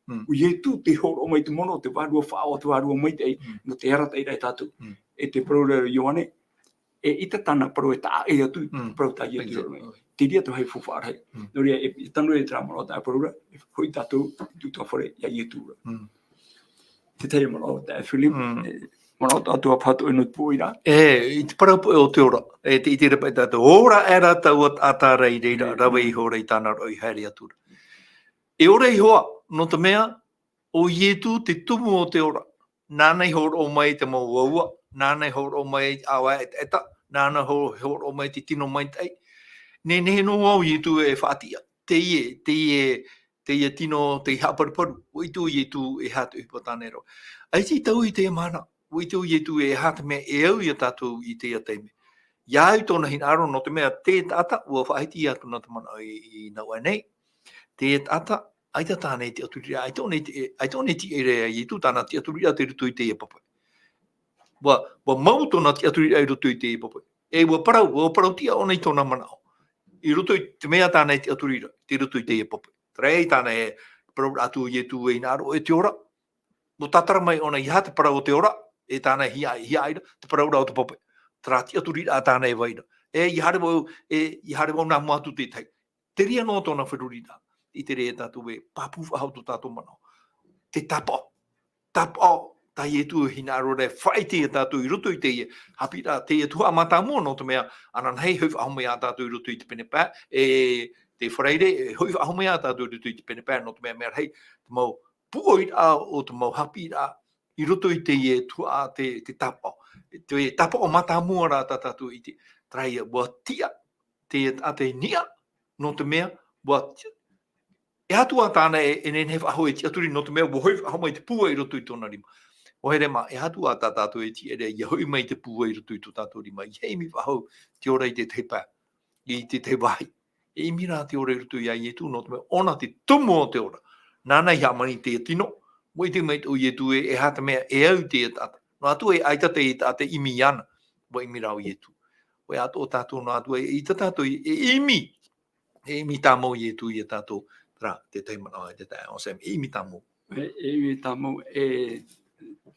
mm. ʻO Ietu tei hōroʻa mai te mono, te vārua faʻaʻao, te vārua maitaʻi, Mm. nō te arataʻiraʻa ia tātou. Mm. E te parau ra Ioane, e ʻaita tāna parau e taʻa ʻē atu, Mm. te parau tā Ietu i Exactly. hōroʻa mai. Te reira te vāhi faufaʻa rahi. Mm. Nō reira, e, e tano e terā manaʻo tā e parau ra, e hoʻi tātou i te ʻutuāfare iā Ietu ra. Mm. Te tahi manaʻo tā Philip, Mm. e, manaʻo atoʻa paha atoʻa nō te pūʻoiraʻa. E, i te parau paʻi o te ora, e, tē ʻite ra paʻi tātou, ora aʻera taua taʻata ra i reira, Mm. rave iho ra i tāna roʻi, haere atu ra. E ora iho ā, nō te mea, ʻo Ietu te tumu o te ora. Nāna i hōroʻa mai te mau uaua, nāna i hōroʻa mai ʻāvae ʻetaʻeta, nāna hō-, hōroʻa mai te tino maitaʻi. Nehenehe noa ʻo Ietu e faʻatiʻa. Teie, teie, teie tino, tei haʻaparuparu. ʻUa ʻite ʻo Ietu e aha te ʻohipa tāna e rave. ʻAita i taui i teie mahana, ʻua ʻite ʻo Ietu e aha te mea e au ia tātou i teie taime. ʻIa au i tōna hinaʻaro, nō te mea te taʻata, ʻua faʻahiti atu nā te manaʻo i, i nā ʻoe nei. Te taʻata, ʻaita tāna e tiʻaturiraʻa, ʻaita ʻōna e ti-, ʻaita ʻōna e tiʻa ra iā Ietu, tāna tiʻaturiraʻa tei roto i teie pape. ʻUa, ʻua mau tōna tiʻaturiraʻa i roto i teie pape. E ʻua parau, ʻua parau-tiʻa ʻōna i tōna manaʻo. I roto i te mea tāna e tiʻaturiraʻa, tei roto i teie pape. Terā ia tāna e parau atu ʻo Ietu e hinaʻaro e te ora. ʻUa tātara mai ʻōna, ʻeiaha te parau o te ora, e tāna e hia-, hiaʻai ra, te parau ra o te pape. Terā tiʻaturiraʻa tāna e vai ra. E, ʻia haere vau, e, ʻia haere vau nā mua atu te tahi. Te reira noa tōna feruriraʻa, i te reira tātou e pāpū faʻahou tō tātou manaʻo. Te tāpaʻo. Tāpaʻo, tā Ietu e hinaʻaro ra e faʻaʻite ia tātou i roto i teie haʻapiʻiraʻa, teie tuhaʻa mātāmua nō te mea, ananahi, hoʻi faʻahou mai ā tātou i roto i te pene pae, e, te Faraire, e, hoʻi faʻahou mai ā tātou i roto i te pene pae, nō te mea, mea rahi, te mau pūʻoiraʻa o te mau haʻapiʻiraʻa i roto i teie tuhaʻa te, te tāpaʻo. Te tāpaʻo mātāmua ra tā tātou e ʻite, terā ia, ʻua tiʻa te taʻata i niʻa, nō te mea, ʻua ti-, e aha atu ā tāna e, e nehenehe faʻahou e tiʻaturi, nō te mea, ʻua hoʻi faʻahou mai te pūai i roto i tōna rima. ʻO here mā, e aha atu ā tā tātou e tiʻa ra ʻia hoʻi mai te pūai i roto i tō tātou rima, ʻia ʻimi faʻahou te ora i te tahi pae, i te tahi vāhi. E ʻimi rā te ora i roto iā Ietu, nō te mea ʻōna te tumu o te ora. Nāna i hāmani i teie tino, ʻua ʻite maitaʻi ʻo Ietu ē, e aha te mea e au i teie taʻata. Noa atu ē, ʻaita teie taʻata e ʻimi iāna, ʻua ʻimi rā ʻo Ietu. ʻOia atoʻa tātou noa atu ē, ʻaita tātou e ʻimi, e ʻimi tāmau ʻo Ietu iā tātou, terā, te tahi manaʻo, te taeaʻe Anselme, e ʻimi tāmau. E, e ʻimi tāmau, e,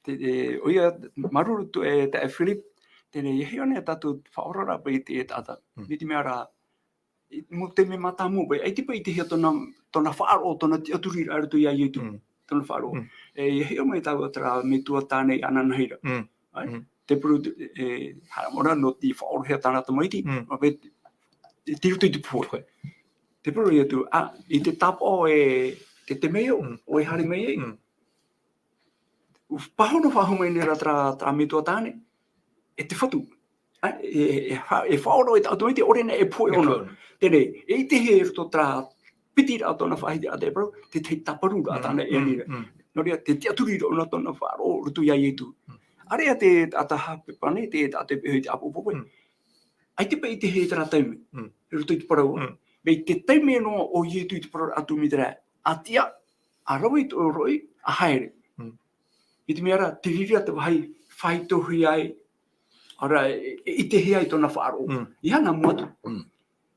te, e, ʻoia, māuruuru atu e taeaʻe Philip, terā, ʻia hiʻo nei tātou faʻaoraraʻa paʻi i te taʻata. Mm. Mai te mea ra, i, mau taime mātāmua paʻi, ʻaita paʻi i ʻitehia tōna, tōna faʻaroʻo, tōna tiʻaturiraʻa i roto iā Ietu. Mm. Tōna faʻaroʻo. Mm. E, ʻia hiʻo mai tāua terā metua tāne i ʻananahi ra. Mm. Ai? Mm. Te parau, e, haʻamau ra nō te faʻaorohia tāna tamaiti, Mm. nō te, te, te roto i te pohe. Pohe. Te parau atu, ā, i te tāpaʻo e, te temeio, Mm. ʻoe e haere mai ai. Mm. Pāhono faʻahou mai nei rā terā, terā metua tāne, e te fatu. Ā, e, e, e fa-, e faʻaroʻo i te tamaiti, ʻaore nei e pohe E ʻōna. pohe ʻōna. Terā, e ʻitehia i roto terā piti ra tōna faʻahitiraʻa te parau, te, te tāparu ra Mm, tāna e mm, ani ra. mm. Nō reira, te tiʻaturi ra ʻōna tōna faʻaroʻo i roto iā Ietu. Mm. ʻAreʻa te taʻata haʻapeʻapeʻa nei, te taʻata e peʻe i te ʻāpoʻo pape. Mm. ʻAita paʻi i ʻitehia i terā taime, Mm. i roto i te parau. Mm. Mai te taime noa ʻo Ietu i te parau atu mai terā, ʻa tiʻa, ʻa rave i tō roʻi, ʻa haere. Mm. I te mea ra, te reira te vāhi faʻaitoitohia ai, ʻaore rā, e, e ʻitehia ai tōna faʻaroʻo. Mm. ʻIa nā mua atu. Mm.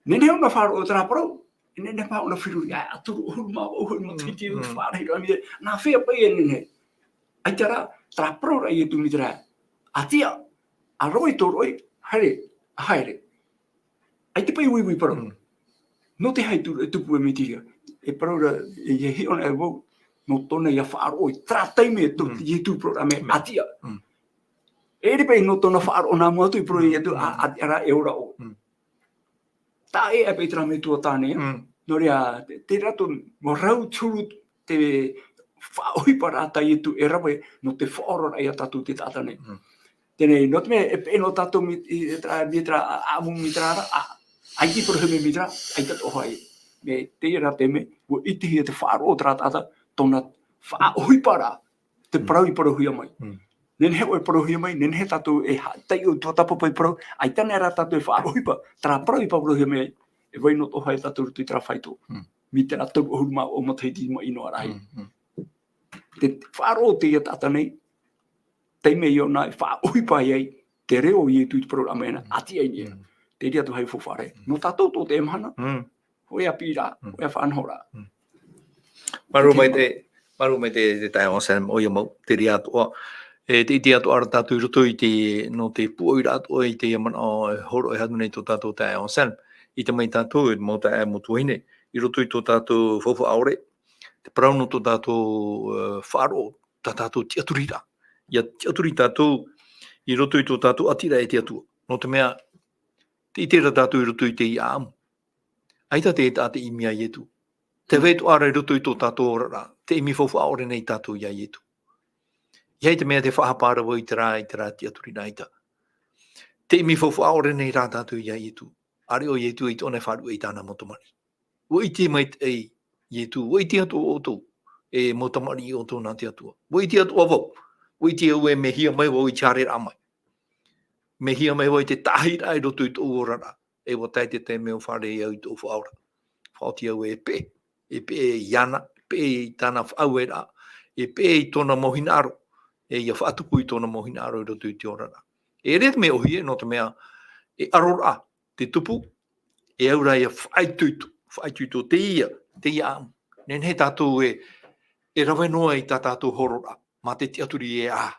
Nehenehe ʻōna faʻaroʻo terā parau, e nehenehe paha ʻōna feruri, ʻa, ʻa toru ʻahuru mā vaʻu hoʻi matahiti Mm, au te mm. faʻaroʻo mai, nā hea paʻi e nehenehe. ʻAita rā, terā parau ra ʻo Ietu mai terā, ʻa tiʻa, ʻa rave i tō roʻi, haere, ʻa haere. ʻAita paʻi uiui parau. Mm. Nō te aha e tu-, e tupu e mea terā. E parau ra, e, e hiʻo nei vau, nō tōna ïa faʻaroʻo i terā taime, tō Mm. Ietu parau ra mea, Mm. ʻa tiʻa. Mm. E ʻere paʻi nō tōna faʻaroʻo nā mua atu i parau Mm. Ietu, ʻa, Mm. ʻa tiʻa rā e ora ʻoe. Mm. Taʻa ʻē paʻi terā metua tāne, Mm. nō reira, te, terā tō, mau rau te huru te faʻaʻohiparaʻa tā Ietu e rave nō te faʻaoraraʻa ia tātou te taʻata nei. Mm. Teie nei, nō te mea, e peʻe noa tātou mai, i, i terā, mai terā, ʻa, ʻamu mai terā ra, ʻa, ʻaita i parauhia mai mai terā, ʻaita atoʻa hoʻi. Mai teie rā taime, ʻua ʻitehia te faʻaroʻo o terā taʻata, tōna faʻaʻohiparaʻa, te Mm. parau i parauhia mai. Mm. Nehenehe ʻoe e parauhia mai, nehenehe tātou e ha-, taiʻo i tō tātou paʻi parau, ʻaita nei rā tātou e faʻaʻohipa, terā parau i parauhia mai, e vai noa atoʻa hoʻi tātou i roto i terā faito. Mm. Mai terā toru ʻahuru mā vaʻu matahiti maʻi noa ra. Mm, mm. Te faʻaroʻo o teie taʻata nei, taime ïa ʻōna e faʻaʻohipa ai te reo o Ietu i te parau ra mai na, Mm. ʻa tiʻa i niʻa. Mm. Te reira te vāhi faufaʻa ra. Mm. Nō tātou tō teie mahana, Mm. hōʻē ā piʻiraʻa, Mm. hōʻē ā faʻanahoraʻa. Mm. Māuruuru Te maitaʻi, māuruuru maitaʻi te, te taeaʻe Anselme, ʻoia mau, te reira atoʻa. E, te, te ʻite atoʻa ra tātou i roto i te, nō te pūʻoiraʻa atoʻa i teie manaʻo, e, hōroʻahia atu nei tō tātou taeaʻe Anselme. ʻIte mai tātou, e mau taeaʻe, mau tuahine, i roto i tō tātou faufaʻa ʻore, te parau nō tō tātou, e, faʻaroʻo, tā tātou tiʻaturiraʻa. ʻIa tiʻaturi tātou i roto i tō tātou ʻātīraʻa e te Atua. Nō te mea, tē ʻite ra tātou i roto i teie ʻāʻamu. ʻAita te taʻata i ʻimi iā Ietu. Te Mm. vai atoʻa ra i roto i tō tātou oraraʻa, tē ʻimi faufaʻa ʻore nei tātou iā Ietu. ʻEiaha te mea tē faʻahapa ra vau i terā, i terā tiʻaturiraʻa ʻaita. Tē ʻimi faufaʻa ʻore nei rā tātou iā Ietu. ʻĀreʻa ʻo Ietu i tōna faʻaruʻe i tāna mau tamariʻi. ʻUa ʻite maitaʻi Ietu, ʻua ʻite atoʻa ʻoutou, e mau tamariʻi ʻoutou nā te Atua. ʻUa ʻite atoʻa vau. ʻUa ʻite au e mehia mai vau i te haereraʻa mai. Mehia mai vau i te taʻahiraʻa i roto i tōʻu oraraʻa. E ʻua tae te taime ʻua fārerei au i tōʻu Faʻaora. Faʻaoti au e peʻe. E peʻe iāna, peʻe i tāna faʻaueraʻa. E peʻe i tōna mau hinaʻaro. E ʻia faʻatupu i tōna mau hinaʻaro i roto i te oraraʻa. E ʻere te mea ʻōhie, nō te mea, e ʻaroraʻa te tupu, e au rā ʻia faʻaitoito, faʻaitoito teie, teie ʻāʻamu. Nehenehe tātou e, e rave noa i tā tātou hōroʻaraʻa, mā te tiʻaturi e aha.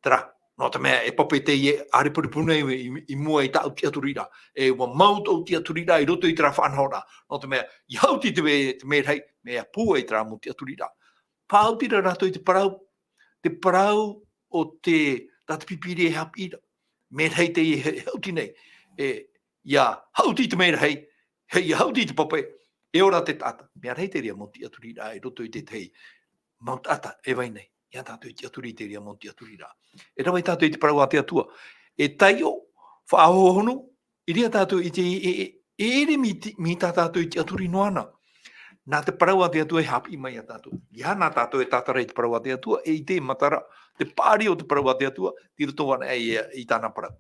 Terā, nō te mea e pape teie ʻārepurepu nei i, i mua i tāʻu tiʻaturiraʻa. E ʻua mau tōʻu tiʻaturiraʻa i roto i terā faʻanahoraʻa. Nō te mea, ʻia haʻuti te me-, te merahi, mea pūai terā mau tiʻaturiraʻa. Faʻaoti ra rātou i te parau, te parau o te, tā te Pīpīria e haʻapiʻi ra. Merahi teie e, e haʻuti nei. E, ʻia haʻuti te merahi, e, ʻia haʻuti te pape, e ora te taʻata. Mea rahi te reira mau tiʻaturiraʻa i roto i te tahi mau taʻata e vai nei. ʻIa tātou e tiʻaturi i te reira mau tiʻaturiraʻa. E rave tātou i te parau a te Atua. E taiʻo, faʻahohonu, i reira tātou i te, e, e, e ʻere mai te, mai tā tātou e tiʻaturi noa na. Nā te parau a te Atua e haʻapiʻi mai iā tātou. ʻEiaha nā tātou e tātara i te parau a te Atua, e ʻite e matara te paʻari o te parau a te Atua, tei roto anaʻe i, i tāna parau.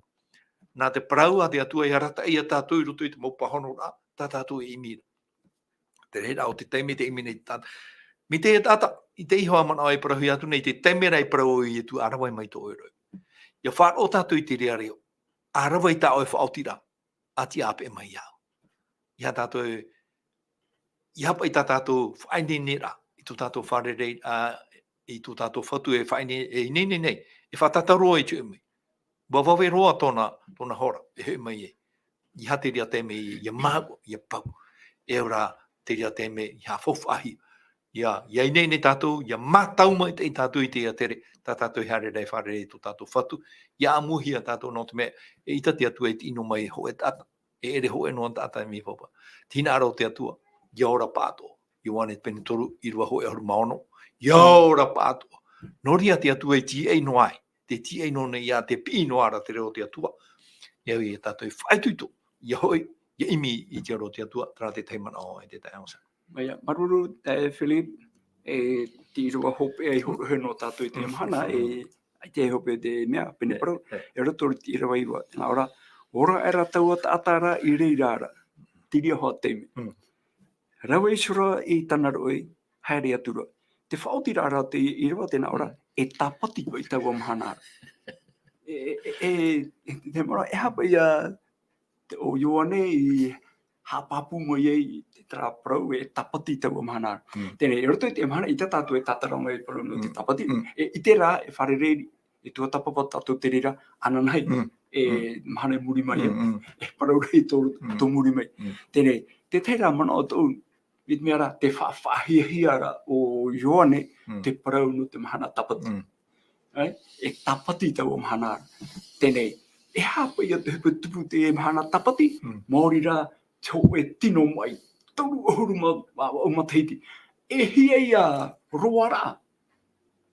Nā te parau a te Atua e arataʻi iā tātou i roto i te mau pāhonoraʻa, tā tātou e ʻimi ra. Te reira o te taime te ʻimi nei tā. Mai teie taʻata, i te iho ā manaʻo e parauhia atu nei, te taime ra e parau Ietu, ʻa rave mai tō ʻoe reo. ʻIa faʻaroʻo tātou i te reira reo. ʻA rave i tā ʻoe faʻaotiraʻa, ʻa tiʻa ʻāpeʻe mai iāʻu. ʻEiaha tātou e, ʻeiaha paʻi tā tātou faʻaineineraʻa, i tō tātou fārereiraʻa, i tō tātou Fatu e faʻaine-, e ineine nei, e faʻatātaro i te ʻomi. ʻUa vave roa tōna, tōna hora, e hoʻi mai ai. ʻEiaha te reira taime ʻia, ʻia māuʻa, ʻia pau. E ʻaore rā te reira taime ʻia faufaʻahia. ʻIa, ʻia ineine tātou, ʻia mātau maitaʻi tātou i te tere, tā tātou e haere ra e fārerei i tō tātou Fatu, ʻia ʻāmuihia tātou nō te mea, eʻita te Atua e tiʻi noa mai e hōʻē taʻata, e ʻere hōʻē noa taʻata e mea papa. Te hinaʻaro o te Atua, ʻia ora pāʻatoʻa. Ioane pene toru, ʻīrava hōʻē ʻahuru mā ono, ʻia ora pāʻatoʻa. Nō reira te Atua e tīaʻi noa ai, te tīaʻi noa nei ʻia te piʻi noa ra te reo o te Atua. E au ia tātou e faʻaitoito, ʻia hoʻi, ʻia ʻimi i te aro o te Atua, terā te tahi manaʻo e te taeaʻe Anselme. ʻIa, māuruuru, e Philip, e te ʻīrava hopeʻa i hōroʻahia nō tātou i teie mahana, e, ʻaita e hopeʻa te mea, pene parau, e roto i te ʻīrava iva, nā ʻō ra, ora aʻera taua taʻata ra i reira ra, te reira hoʻi te taime. Mm. Rave iho ra i tāna roʻi, haere atu ra. Te faʻaotiraʻa ra te ʻīrava tē nā ʻō ra, e tāpati paʻi taua mahana ra. E, e, e, e, te mea ra, e aha paʻi ia, te, ʻo Ioane i haʻapāpū mai ai i terā parau e tāpati taua mahana ra. Mm. Teie nei, i roto i te mahana, ʻaita tātou e tātara mai parau nō te tāpati. Mm. E, i terā, e fārerei, e tuatāpapa tātou te reira, ananahi, e mahana i muri mai, e parau rahi tō, tō muri mai. Teie nei, te tahi ra manaʻo tōʻu, i te mea ra, te faʻahiahia ra o Ioane, te parau nō te mahana tāpati. Ai, e tāpati taua mahana ra. Teie nei, e aha paʻi ia te hōpeʻa tupu te mahana tāpati, maori rā, te hōʻē tino maʻi, toru ʻahuru mā, mā, mā, matahiti. E hia ia roaraʻa,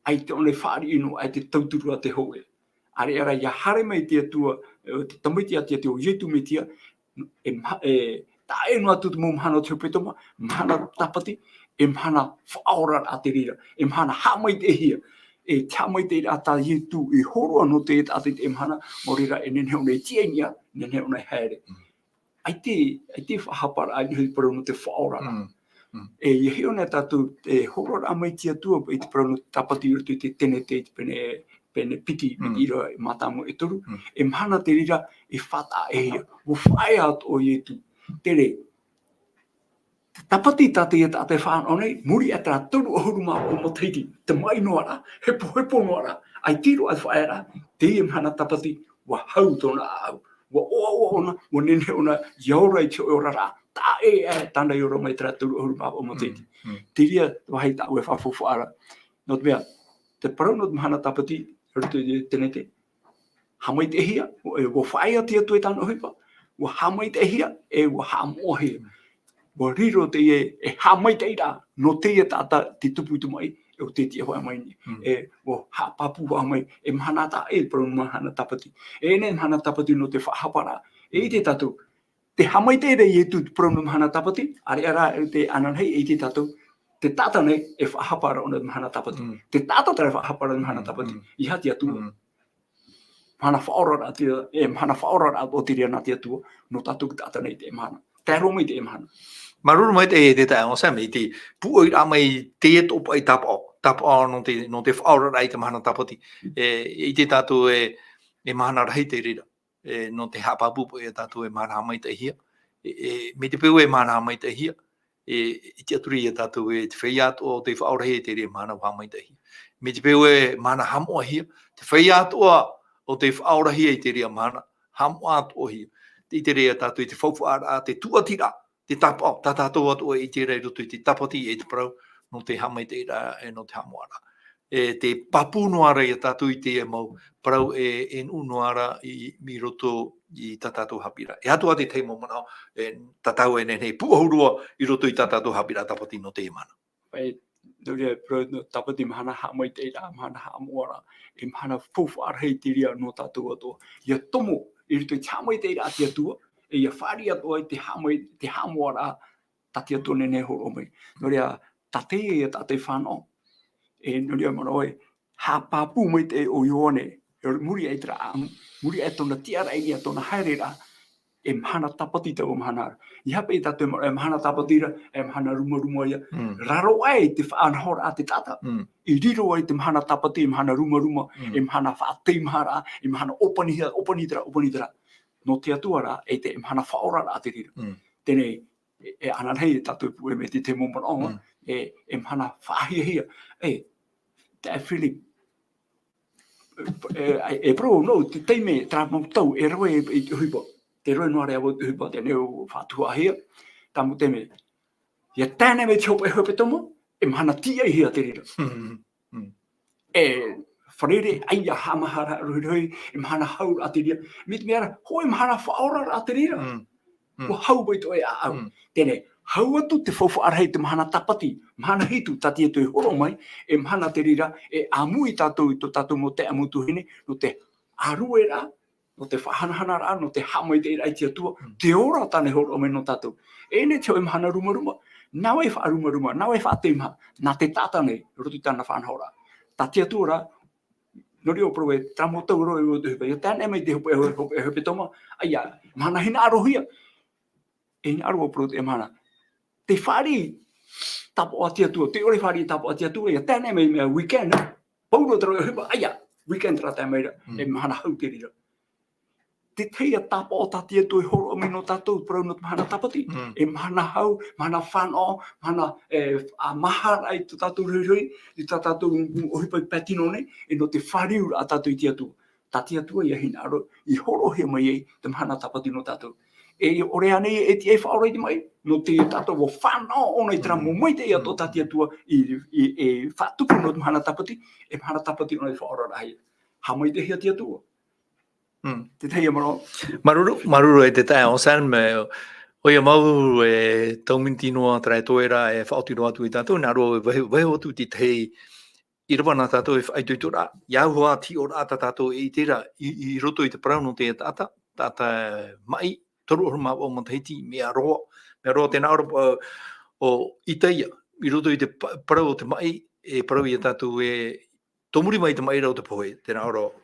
ʻaita ʻōna e fāriʻi noa, ʻaita e tauturu ā te hōʻē. ʻĀreʻa rā, ʻia haere mai te Atua, e, te Tamaiti a te Atua, ʻo Ietu Metia, e ma-, e, taʻa ʻē noa atu te mau mahana o te hepetoma, mahana tāpati, e mahana faʻaoraraʻa te reira, e mahana haʻamaitaʻihia, e te haʻamaitaʻiraʻa tā Ietu i hōroʻa nō te taʻata i te mahana, maori rā e nehenehe ʻōna e tīaʻi i niʻa, nehenehe ʻōna e haere. ʻAita, ʻaita e faʻahaparaʻa i te parau nō te faʻaoraraʻa. Mm, mm. E, ʻia hiʻo nei tātou, e hōroʻaraʻa mai te Atua, i te parau nō te tāpati i roto i te Tenete, i te pene, pene piti, piti ra, mātāmua e toru. Mm. E mahana te reira, e faʻataʻa-ʻē-hia. ʻUa faʻaea atoʻa ʻo Ietu. Teie, te tāpati tā teie taʻata e faʻanaho nei, muri aʻe terā toru ʻahuru mā vaʻu matahiti, te maʻi noa ra, hepohepo noa ra, ʻaita roa e faʻaea ra, teie mahana tāpati, ʻua hau tōna ʻāʻau. ʻUa ʻoaʻoa ʻōna, ʻua nehenehe ʻōna, ʻia ora i te hōʻē oraraʻa, taʻa ʻē aʻe tāna i ora mai terā toru ʻahuru mā vaʻu matahiti. Mm, mm. Te reira, te vāhi tāʻu e faʻaʻohipa ra. Nō te mea, te parau nō te mahana tāpati, roto i te Tenete, haʻamaitaʻihia, e, ʻua faʻaea te Atua i tāna ʻohipa, ʻua haʻamaitaʻihia, e ʻua haʻamoʻahia. ʻUa riro teie, e haʻamaitaʻiraʻa, nō teie taʻata tei tupu i te maʻi, e ʻo tē tiʻa hoʻi mai nei. Mm. E, ʻua haʻapāpū hoʻi mai, e mahana taʻa ʻē, parau mahana tāpati. E ʻere mahana tāpati nō te faʻahaparaʻa. E ʻite tātou, te haʻamaitaʻi ra Ietu te parau nō mahana tāpati, ʻāreʻa rā e te ananahi e ʻite tātou, te taʻata nei e faʻahapa ra ʻōna mahana tāpati. Mm. Te taʻata terā e faʻahapa ra mahana tāpati. Mm. ʻEiaha te Atua. Mm. Mahana faʻaoraraʻa te, e, mahana faʻaoraraʻa o te reira nā te Atua, nō tātou te taʻata nei te mahana. Tae roa mai te mahana. Māuruuru maitaʻi e te taeaʻe Anselme, i te pūʻoiraʻa mai teie tō paʻi tāpaʻo, tāpaʻo nō te, nō te faʻaoraraʻa i te mahana tāpati. E, ʻite tātou e, e mahana rahi te reira. E, nō te haʻapāpū paʻi ia tātou e mahana haʻamaitaʻihia. E, e, mai te peu e mahana haʻamaitaʻihia, e, e tiʻaturi ia tātou e te feiā atoʻa o tei faʻaorahia i te reira mahana ʻua haʻamaitaʻihia. Mai te peu e mahana haʻamoʻahia, te feiā atoʻa o tei faʻaorahia i te reira mahana, haʻamoʻa atoʻahia. Tē ʻite ra ia tātou i te faufaʻaraʻa, te tūʻatiraʻa, te tāpaʻo, tā tātou atoʻa e ʻite ra i roto i te tāpati e te parau, nō te haʻamaitaʻiraʻa, e nō te haʻamoʻaraʻa. E te pāpū noa ra ia tātou i teie mau parau e, e nuʻu noa ra i, i roto i tā tātou haʻapiʻiraʻa. E aha atoʻa te tahi mau manaʻo, e, tā tāua e nehenehe e pūʻohu roa i roto i tā tātou haʻapiʻiraʻa tāpati nō teie mahana. E, nō reira, parau nō tāpati mahana haʻamaitaʻiraʻa, mahana haʻamoʻaraʻa, e mahana faufaʻa rahi te reira nō tātou atoʻa. ʻIa tomo i roto i te haʻamaitaʻiraʻa a te Atua, e ʻia fāriʻi atoʻa i te haʻamai-, te haʻamoʻaraʻa, tā te Atua nei e hōroʻa mai. Nō reira, tā teie ia tātou e fānaʻo. E, nō reira, manaʻo ē, haʻapāpū maitaʻi ʻo Ioane, muri aʻe i terā ʻāʻamu, muri aʻe i tōna tiʻaraʻa, i tōna haereraʻa, e mahana tāpati taua mahana ra. ʻEiaha paʻi tātou e manaʻo, e mahana tāpati ra, e mahana rumaruma ïa. Mm. Raro aʻe i te faʻanahoraʻa a te taʻata. Mm. I riro aʻe i te mahana tāpati, e mahana rumaruma, Mm. e mahana faʻateimaharaʻa, e mahana ʻōpanihia, ʻōpani terā, ʻōpani terā. Nō te Atua rā, e te, e mahana faʻaoraraʻa te reira. Mm. Teie nei, e, e ananahi tātou e puʻe mai i te, te mau manaʻo, Mm. e, e mahana faʻahiahia. E, taeaʻe Philip, e, e, e parau nō te taime, terā mau tau, e rave i, i te ʻohipa. Tē rave noa ra vau i te ʻohipa, teie nei ʻua faʻatuhaʻahia, tā mau taime. ʻIa tae noa mai te hopeʻa hepetoma, e mahana tīaʻihia te reira. Mm, mm. E fārerei, ʻaita e haʻamāharaʻa rohirohi, e mahana hauraʻa te reira. Mai te mea ra, hōʻē mahana faʻaoraraʻa te reira. Mm. Mm. ʻUa hau mai tō ʻoe ʻāʻau. Mm. Teie nei, hau atu te faufaʻa rahi i te mahana tāpati, mahana hitu tā te Atua e hōroʻa mai, e mahana te reira, e ʻāmui tātou i tō tātou mau taeaʻe mau tuahine, nō te ʻārueraʻa, nō te faʻahanahanaraʻa, nō te haʻamaitaʻiraʻa i te Atua, Mm. te ora tāna e hōroʻa mai nō tātou. E ʻere nei te hōʻē mahana rumaruma, nā vai e faʻarumaruma, nā vai e faʻateimaha, nā te taʻata nei, i roto i tāna faʻanahoraʻa. Tā te Atua rā, nō reira ʻua parau ē, terā mau tau roa i roto i te ʻohipa, ʻia tae noa mai te hopeʻa, hopeʻa hepetoma, ʻaita, mahana hinaʻarohia. E hinaʻaro ʻua parau te mahana. Tē fāriʻi tāpaʻo a te Atua, tē ʻore fāriʻi tāpaʻo a te Atua, ʻia tae noa mai mea weekend, pauroa terā ʻohipa, ʻaita, weekend terā tae mai ra, Mm. e mahana hau te reira. Teie tāpaʻo tā te Atua e hōroʻa mai nō tātou, parau nō te mahana tāpati. Mm. E mahana hau, mahana fānaʻo, mahana, e, faʻamāharaʻa i tō tātou rohirohi, i tā tātou ʻohipa i pae tino nei, e nō te fāriuraʻa tātou i te Atua. Tā te Atua ïa hinaʻaro, i hōroʻahia mai ai te mahana tāpati nō tātou. E ʻore ānei e tiʻa e faʻaora i te maʻi, nō te tātou ʻua fānaʻo ʻōna i terā Mm. mau maitaʻi atoʻa tā te Atua i, i, e faʻatupu nō te mahana tāpati, e mahana tāpati ʻōna i faʻaoraraʻahia. Haʻamaitaʻihia te Atua. Mm. Te tahi ia manaʻo. Māuruuru, māuruuru e te taeaʻe Anselme, ʻoia mau e tau miniti noa terā e toe ra e faʻaoti roa atu ia tātou, nā roto e vaiho, vaiho atu i te tahi ʻīrava nā tātou e faʻaitoitoraʻa, ʻia au hoʻi te hiʻoraʻa tā tātou e ʻite ra i, i roto i te parau nō te taʻata, taʻata maʻi, toru ʻahuru mā vaʻu matahiti, mea roa, mea roa tēnā ʻō, ʻo Isaia, i roto i te pa-, parau o te maʻi, e parau ia tātou ē, tō muri mai te maʻi ra o te pohe, tēnā ʻō ra ʻo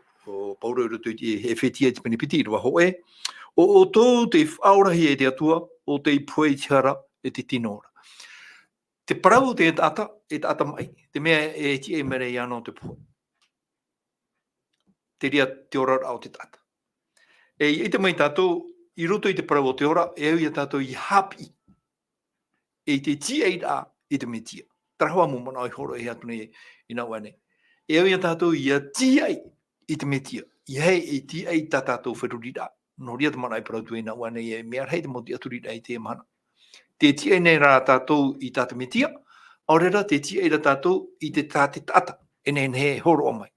Pauro i roto i te Efetia i te pene piti, ʻīrava hōʻē, ʻo, ʻo ʻoutou tei faʻaorahia e te Atua, ʻo tei pohe i te hara e te tino ra. Te parau o te taʻata, e taʻata maʻi, te mea e tiʻa mai ra iāna te pohe. Te reira te oraraʻa o te taʻata. E ʻite mai tātou, i roto i te parau o te ora, e au ia tātou ʻia haʻapiʻi. E te tiaʻiraʻa i te Mesia. Terā hoʻi mau manaʻo i hōroʻahia atu nei i nā ʻō nei. E au ia tātou ʻia tiaʻi i te Mesia. ʻEiaha e tiaʻi tā tātou feruriraʻa. Nō reira te manaʻo i parau atu i nā ʻō nei e mea rahi te mau tiʻaturiraʻa i teie mahana. Tē tiaʻi nei rā tātou i tā te Mesia, ʻaore rā tē tiaʻi ra tātou i te tā te taʻata, e nehenehe e hōroʻa mai.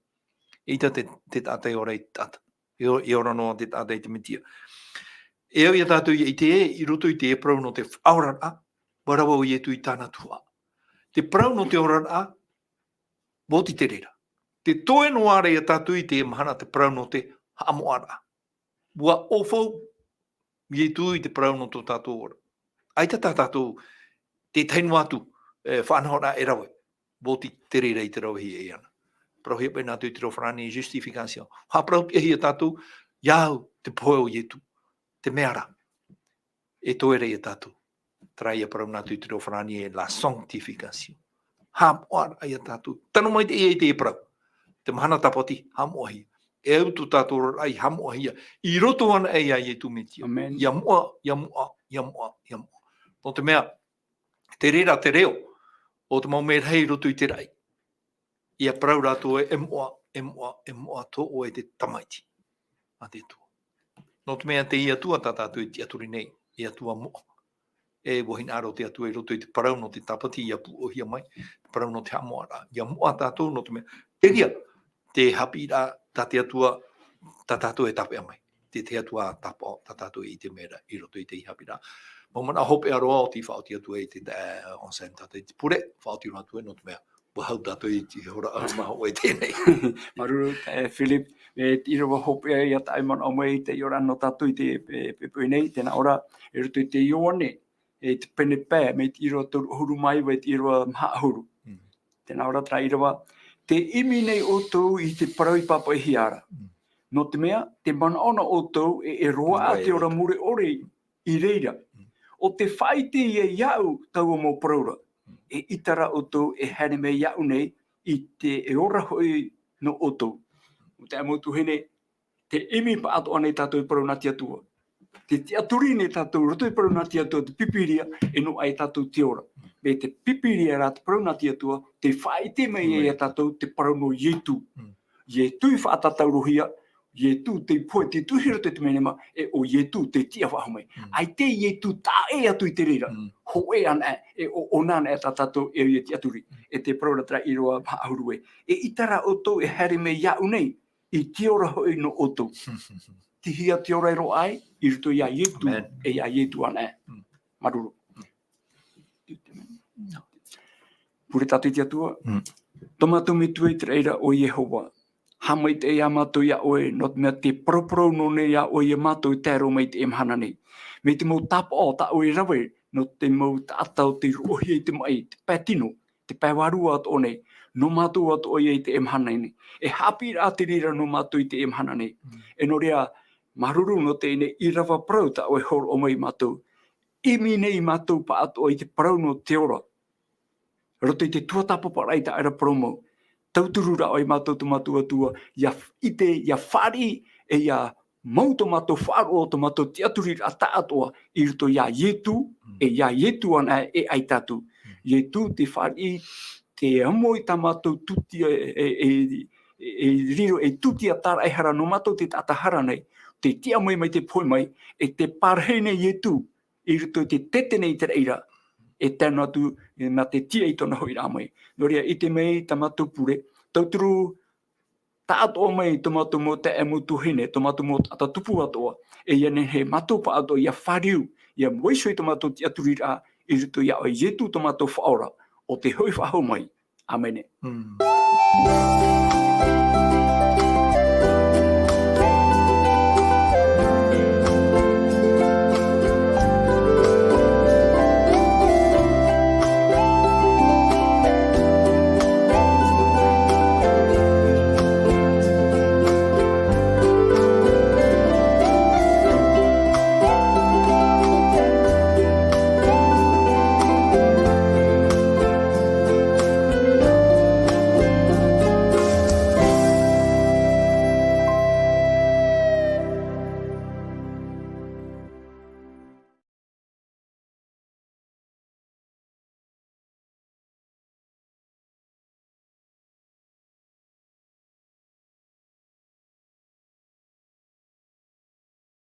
ʻEita te, te taʻata e ora i te taʻata. E o-, e ora noa te taʻata i te Mesia. E au ia tātou ʻia ʻite ē, i roto i te parau nō te faʻaoraraʻa, ʻua rave ʻo Ietu i tāna tuhaʻa. Te parau nō te oraraʻa, ʻua oti te reira. Tē toe noa ra ia tātou i teie mahana te parau nō te haʻamoʻaraʻa. ʻUa ʻōfau Ietu i te parau nō tō tātou ora. ʻAita tā tātou, te tahi noa atu, e, faʻanahoraʻa e rave, ʻua oti te reira i te ravehia iāna. Parauhia paʻi nā tātou i te reo farāni justification. Haʻaparauhia tātou, ʻia au te pohe o Ietu. Te mea ra, e toe ra ia tātou. Terā ia parau nā tātou i te reo farāni e la sanctification. Haʻamoʻaraʻa ia tātou. Tano mai te ia i te parau. Te mahana tāpati, haʻamoʻahia. E au tō tātou oraraʻa i haʻamoʻahia. I roto anaʻe ia Ietu Mesia. Amen. ʻIa moʻa, ʻia moʻa, ʻia moʻa, ʻia moʻa. Nō te mea, te reira te reo, ʻo te mau merahi i roto i te raʻi. ʻIa parau rātou ē, e moʻa, e moʻa, e moʻa tō ʻoe te tamaiti. A te Atua. Nō te mea te Atua tā tātou e tiʻaturi nei, e Atua moʻa. E ʻua hinaʻaro te Atua i roto i te parau nō te tāpati ʻia pūʻohia mai, te parau nō te haʻamoʻaraʻa. ʻIa moʻa tātou nō te mea, te reira, te haʻapiʻiraʻa tā te Atua, tā tātou e tāpeʻa mai. Te, te Atua tāpaʻo, tā tātou e ʻite mai ra, i roto i te haʻapiʻiraʻa. Mau manaʻo hopeʻa roa ʻo tei faʻaoti atu ai te, e, Anselme tātou i te pure, faʻaoti roa atu ai nō te mea, ʻua hau tātou i te hora ʻahuru mā hōʻē teie nei. Māuruuru, e, Philip, e, ʻīrava hopeʻa ia tāʻu e manaʻo mai i te ora nō tātou i te, e, poʻipoʻi nei, tēnā ʻō ra, i roto i te Ioane, e te pene pae, mai te ʻīrava toru ʻahuru mā iva i te ʻīrava maha ʻahuru. Mm. Tē nā ʻō ra terā ʻīrava, tē ʻimi nei ʻoutou i te parau i pāpaʻihia ra. Mm. Nō te mea, tē manaʻo na ʻoutou e, e roaʻa te ora mure ʻore i reira. Mm. ʻO tē faʻaʻite ia iāʻu taua mau parau ra. Mm. E ʻita ra ʻoutou e haere mai iāʻu nei i te, e ora hoʻi nō ʻoutou. ʻO te mau tuahine, tē ʻimi pāʻatoʻa nei tātou i te parau nā te Atua. Tē tiʻaturi nei tātou i roto i te parau nā te Atua, te Pīpīria, e noaʻa ia tātou te ora. Mai te Pīpīria rā te parau nā te Atua, tē faʻaʻite mai ai ia tātou te parau nō Ietu. Mm. Ietu i faʻatātaurohia, Ietu tei pohe, tei tuʻu i roto i te menemā, e ʻo Ietu tei tiʻa faʻahou mai. Mm. ʻAita e Ietu taʻa ʻē atu i te reira, Mm. hōʻē anaʻe, e ʻo, ʻōna anaʻe tā tātou e au ia tiʻaturi. Mm. E te parau ra terā ʻīrava maha ʻahuru ē. E ʻita ra ʻoutou e haere mai iāʻu nei, i te ora hoʻi nō ʻoutou. Tei hea te ora e roaʻa ai, i roto iā Ietu, Amen. e iā Ietu anaʻe. Mm. Māuruuru. Mm. Pure tātou i te Atua. Mm. Tō mātou Metua i te raʻi ra ʻo Iehova. Haʻamaitaʻi ā mātou iā ʻoe, nō te mea tē paraparau noa nei iā ʻoe ia mātou e tae roa mai i teie mahana nei. Mai te mau tāpaʻo tā ʻoe e rave, nō te mau taʻata o tei roʻohia i te maʻi, te pae tino, te pae vārua atoʻa nei, nō mātou atoʻa ia i teie mahana nei. E haʻapiʻiraʻa te reira nō mātou i teie mahana nei. Mm. E nō reira, māuruuru nō teie nei ʻīrava parau tā ʻoe e hōroʻa mai ia mātou. ʻImi nei ia mātou pāʻatoʻa i te parau nō te ora. Roto i te tuatāpaparaʻa i tā ʻoe ra parau mau. Tauturu rā ʻoe ia mātou tō mātou Atua, ʻia f-, ʻite, ʻia fāriʻi, e ʻia mau tō mātou faʻaroʻo, tō mātou tiʻaturiraʻa tāʻatoʻa, i roto iā Ietu, Mm. e iā Ietu anaʻe e ʻaita atu. Mm. Ietu tē fāriʻi, tē amo i tā mātou tūtia e, e, e, e riro ei tūtia tāraʻehara nō mātou te taʻata hara nei, tē tiʻa mai mai te pohe mai, e tē parahi nei Ietu, i roto i te tete nei i te raʻi ra, e tae noa atu, e, nā te tiʻa i tōna hoʻiraʻa mai. Nō reira, ʻite mai tā mātou pure, tauturu tāʻatoʻa mai tō mātou mau taeaʻe mau tuahine, tō mātou mau taʻata tupu atoʻa, e ʻia nehenehe mātou pāʻatoʻa ʻia fāriu, ʻia vaiiho i tō mātou tiʻaturiraʻa, i roto iā ʻoe Ietu tō mātou Faʻaora, ʻo tē hoʻi faʻahou mai. ʻĀmene. Mm.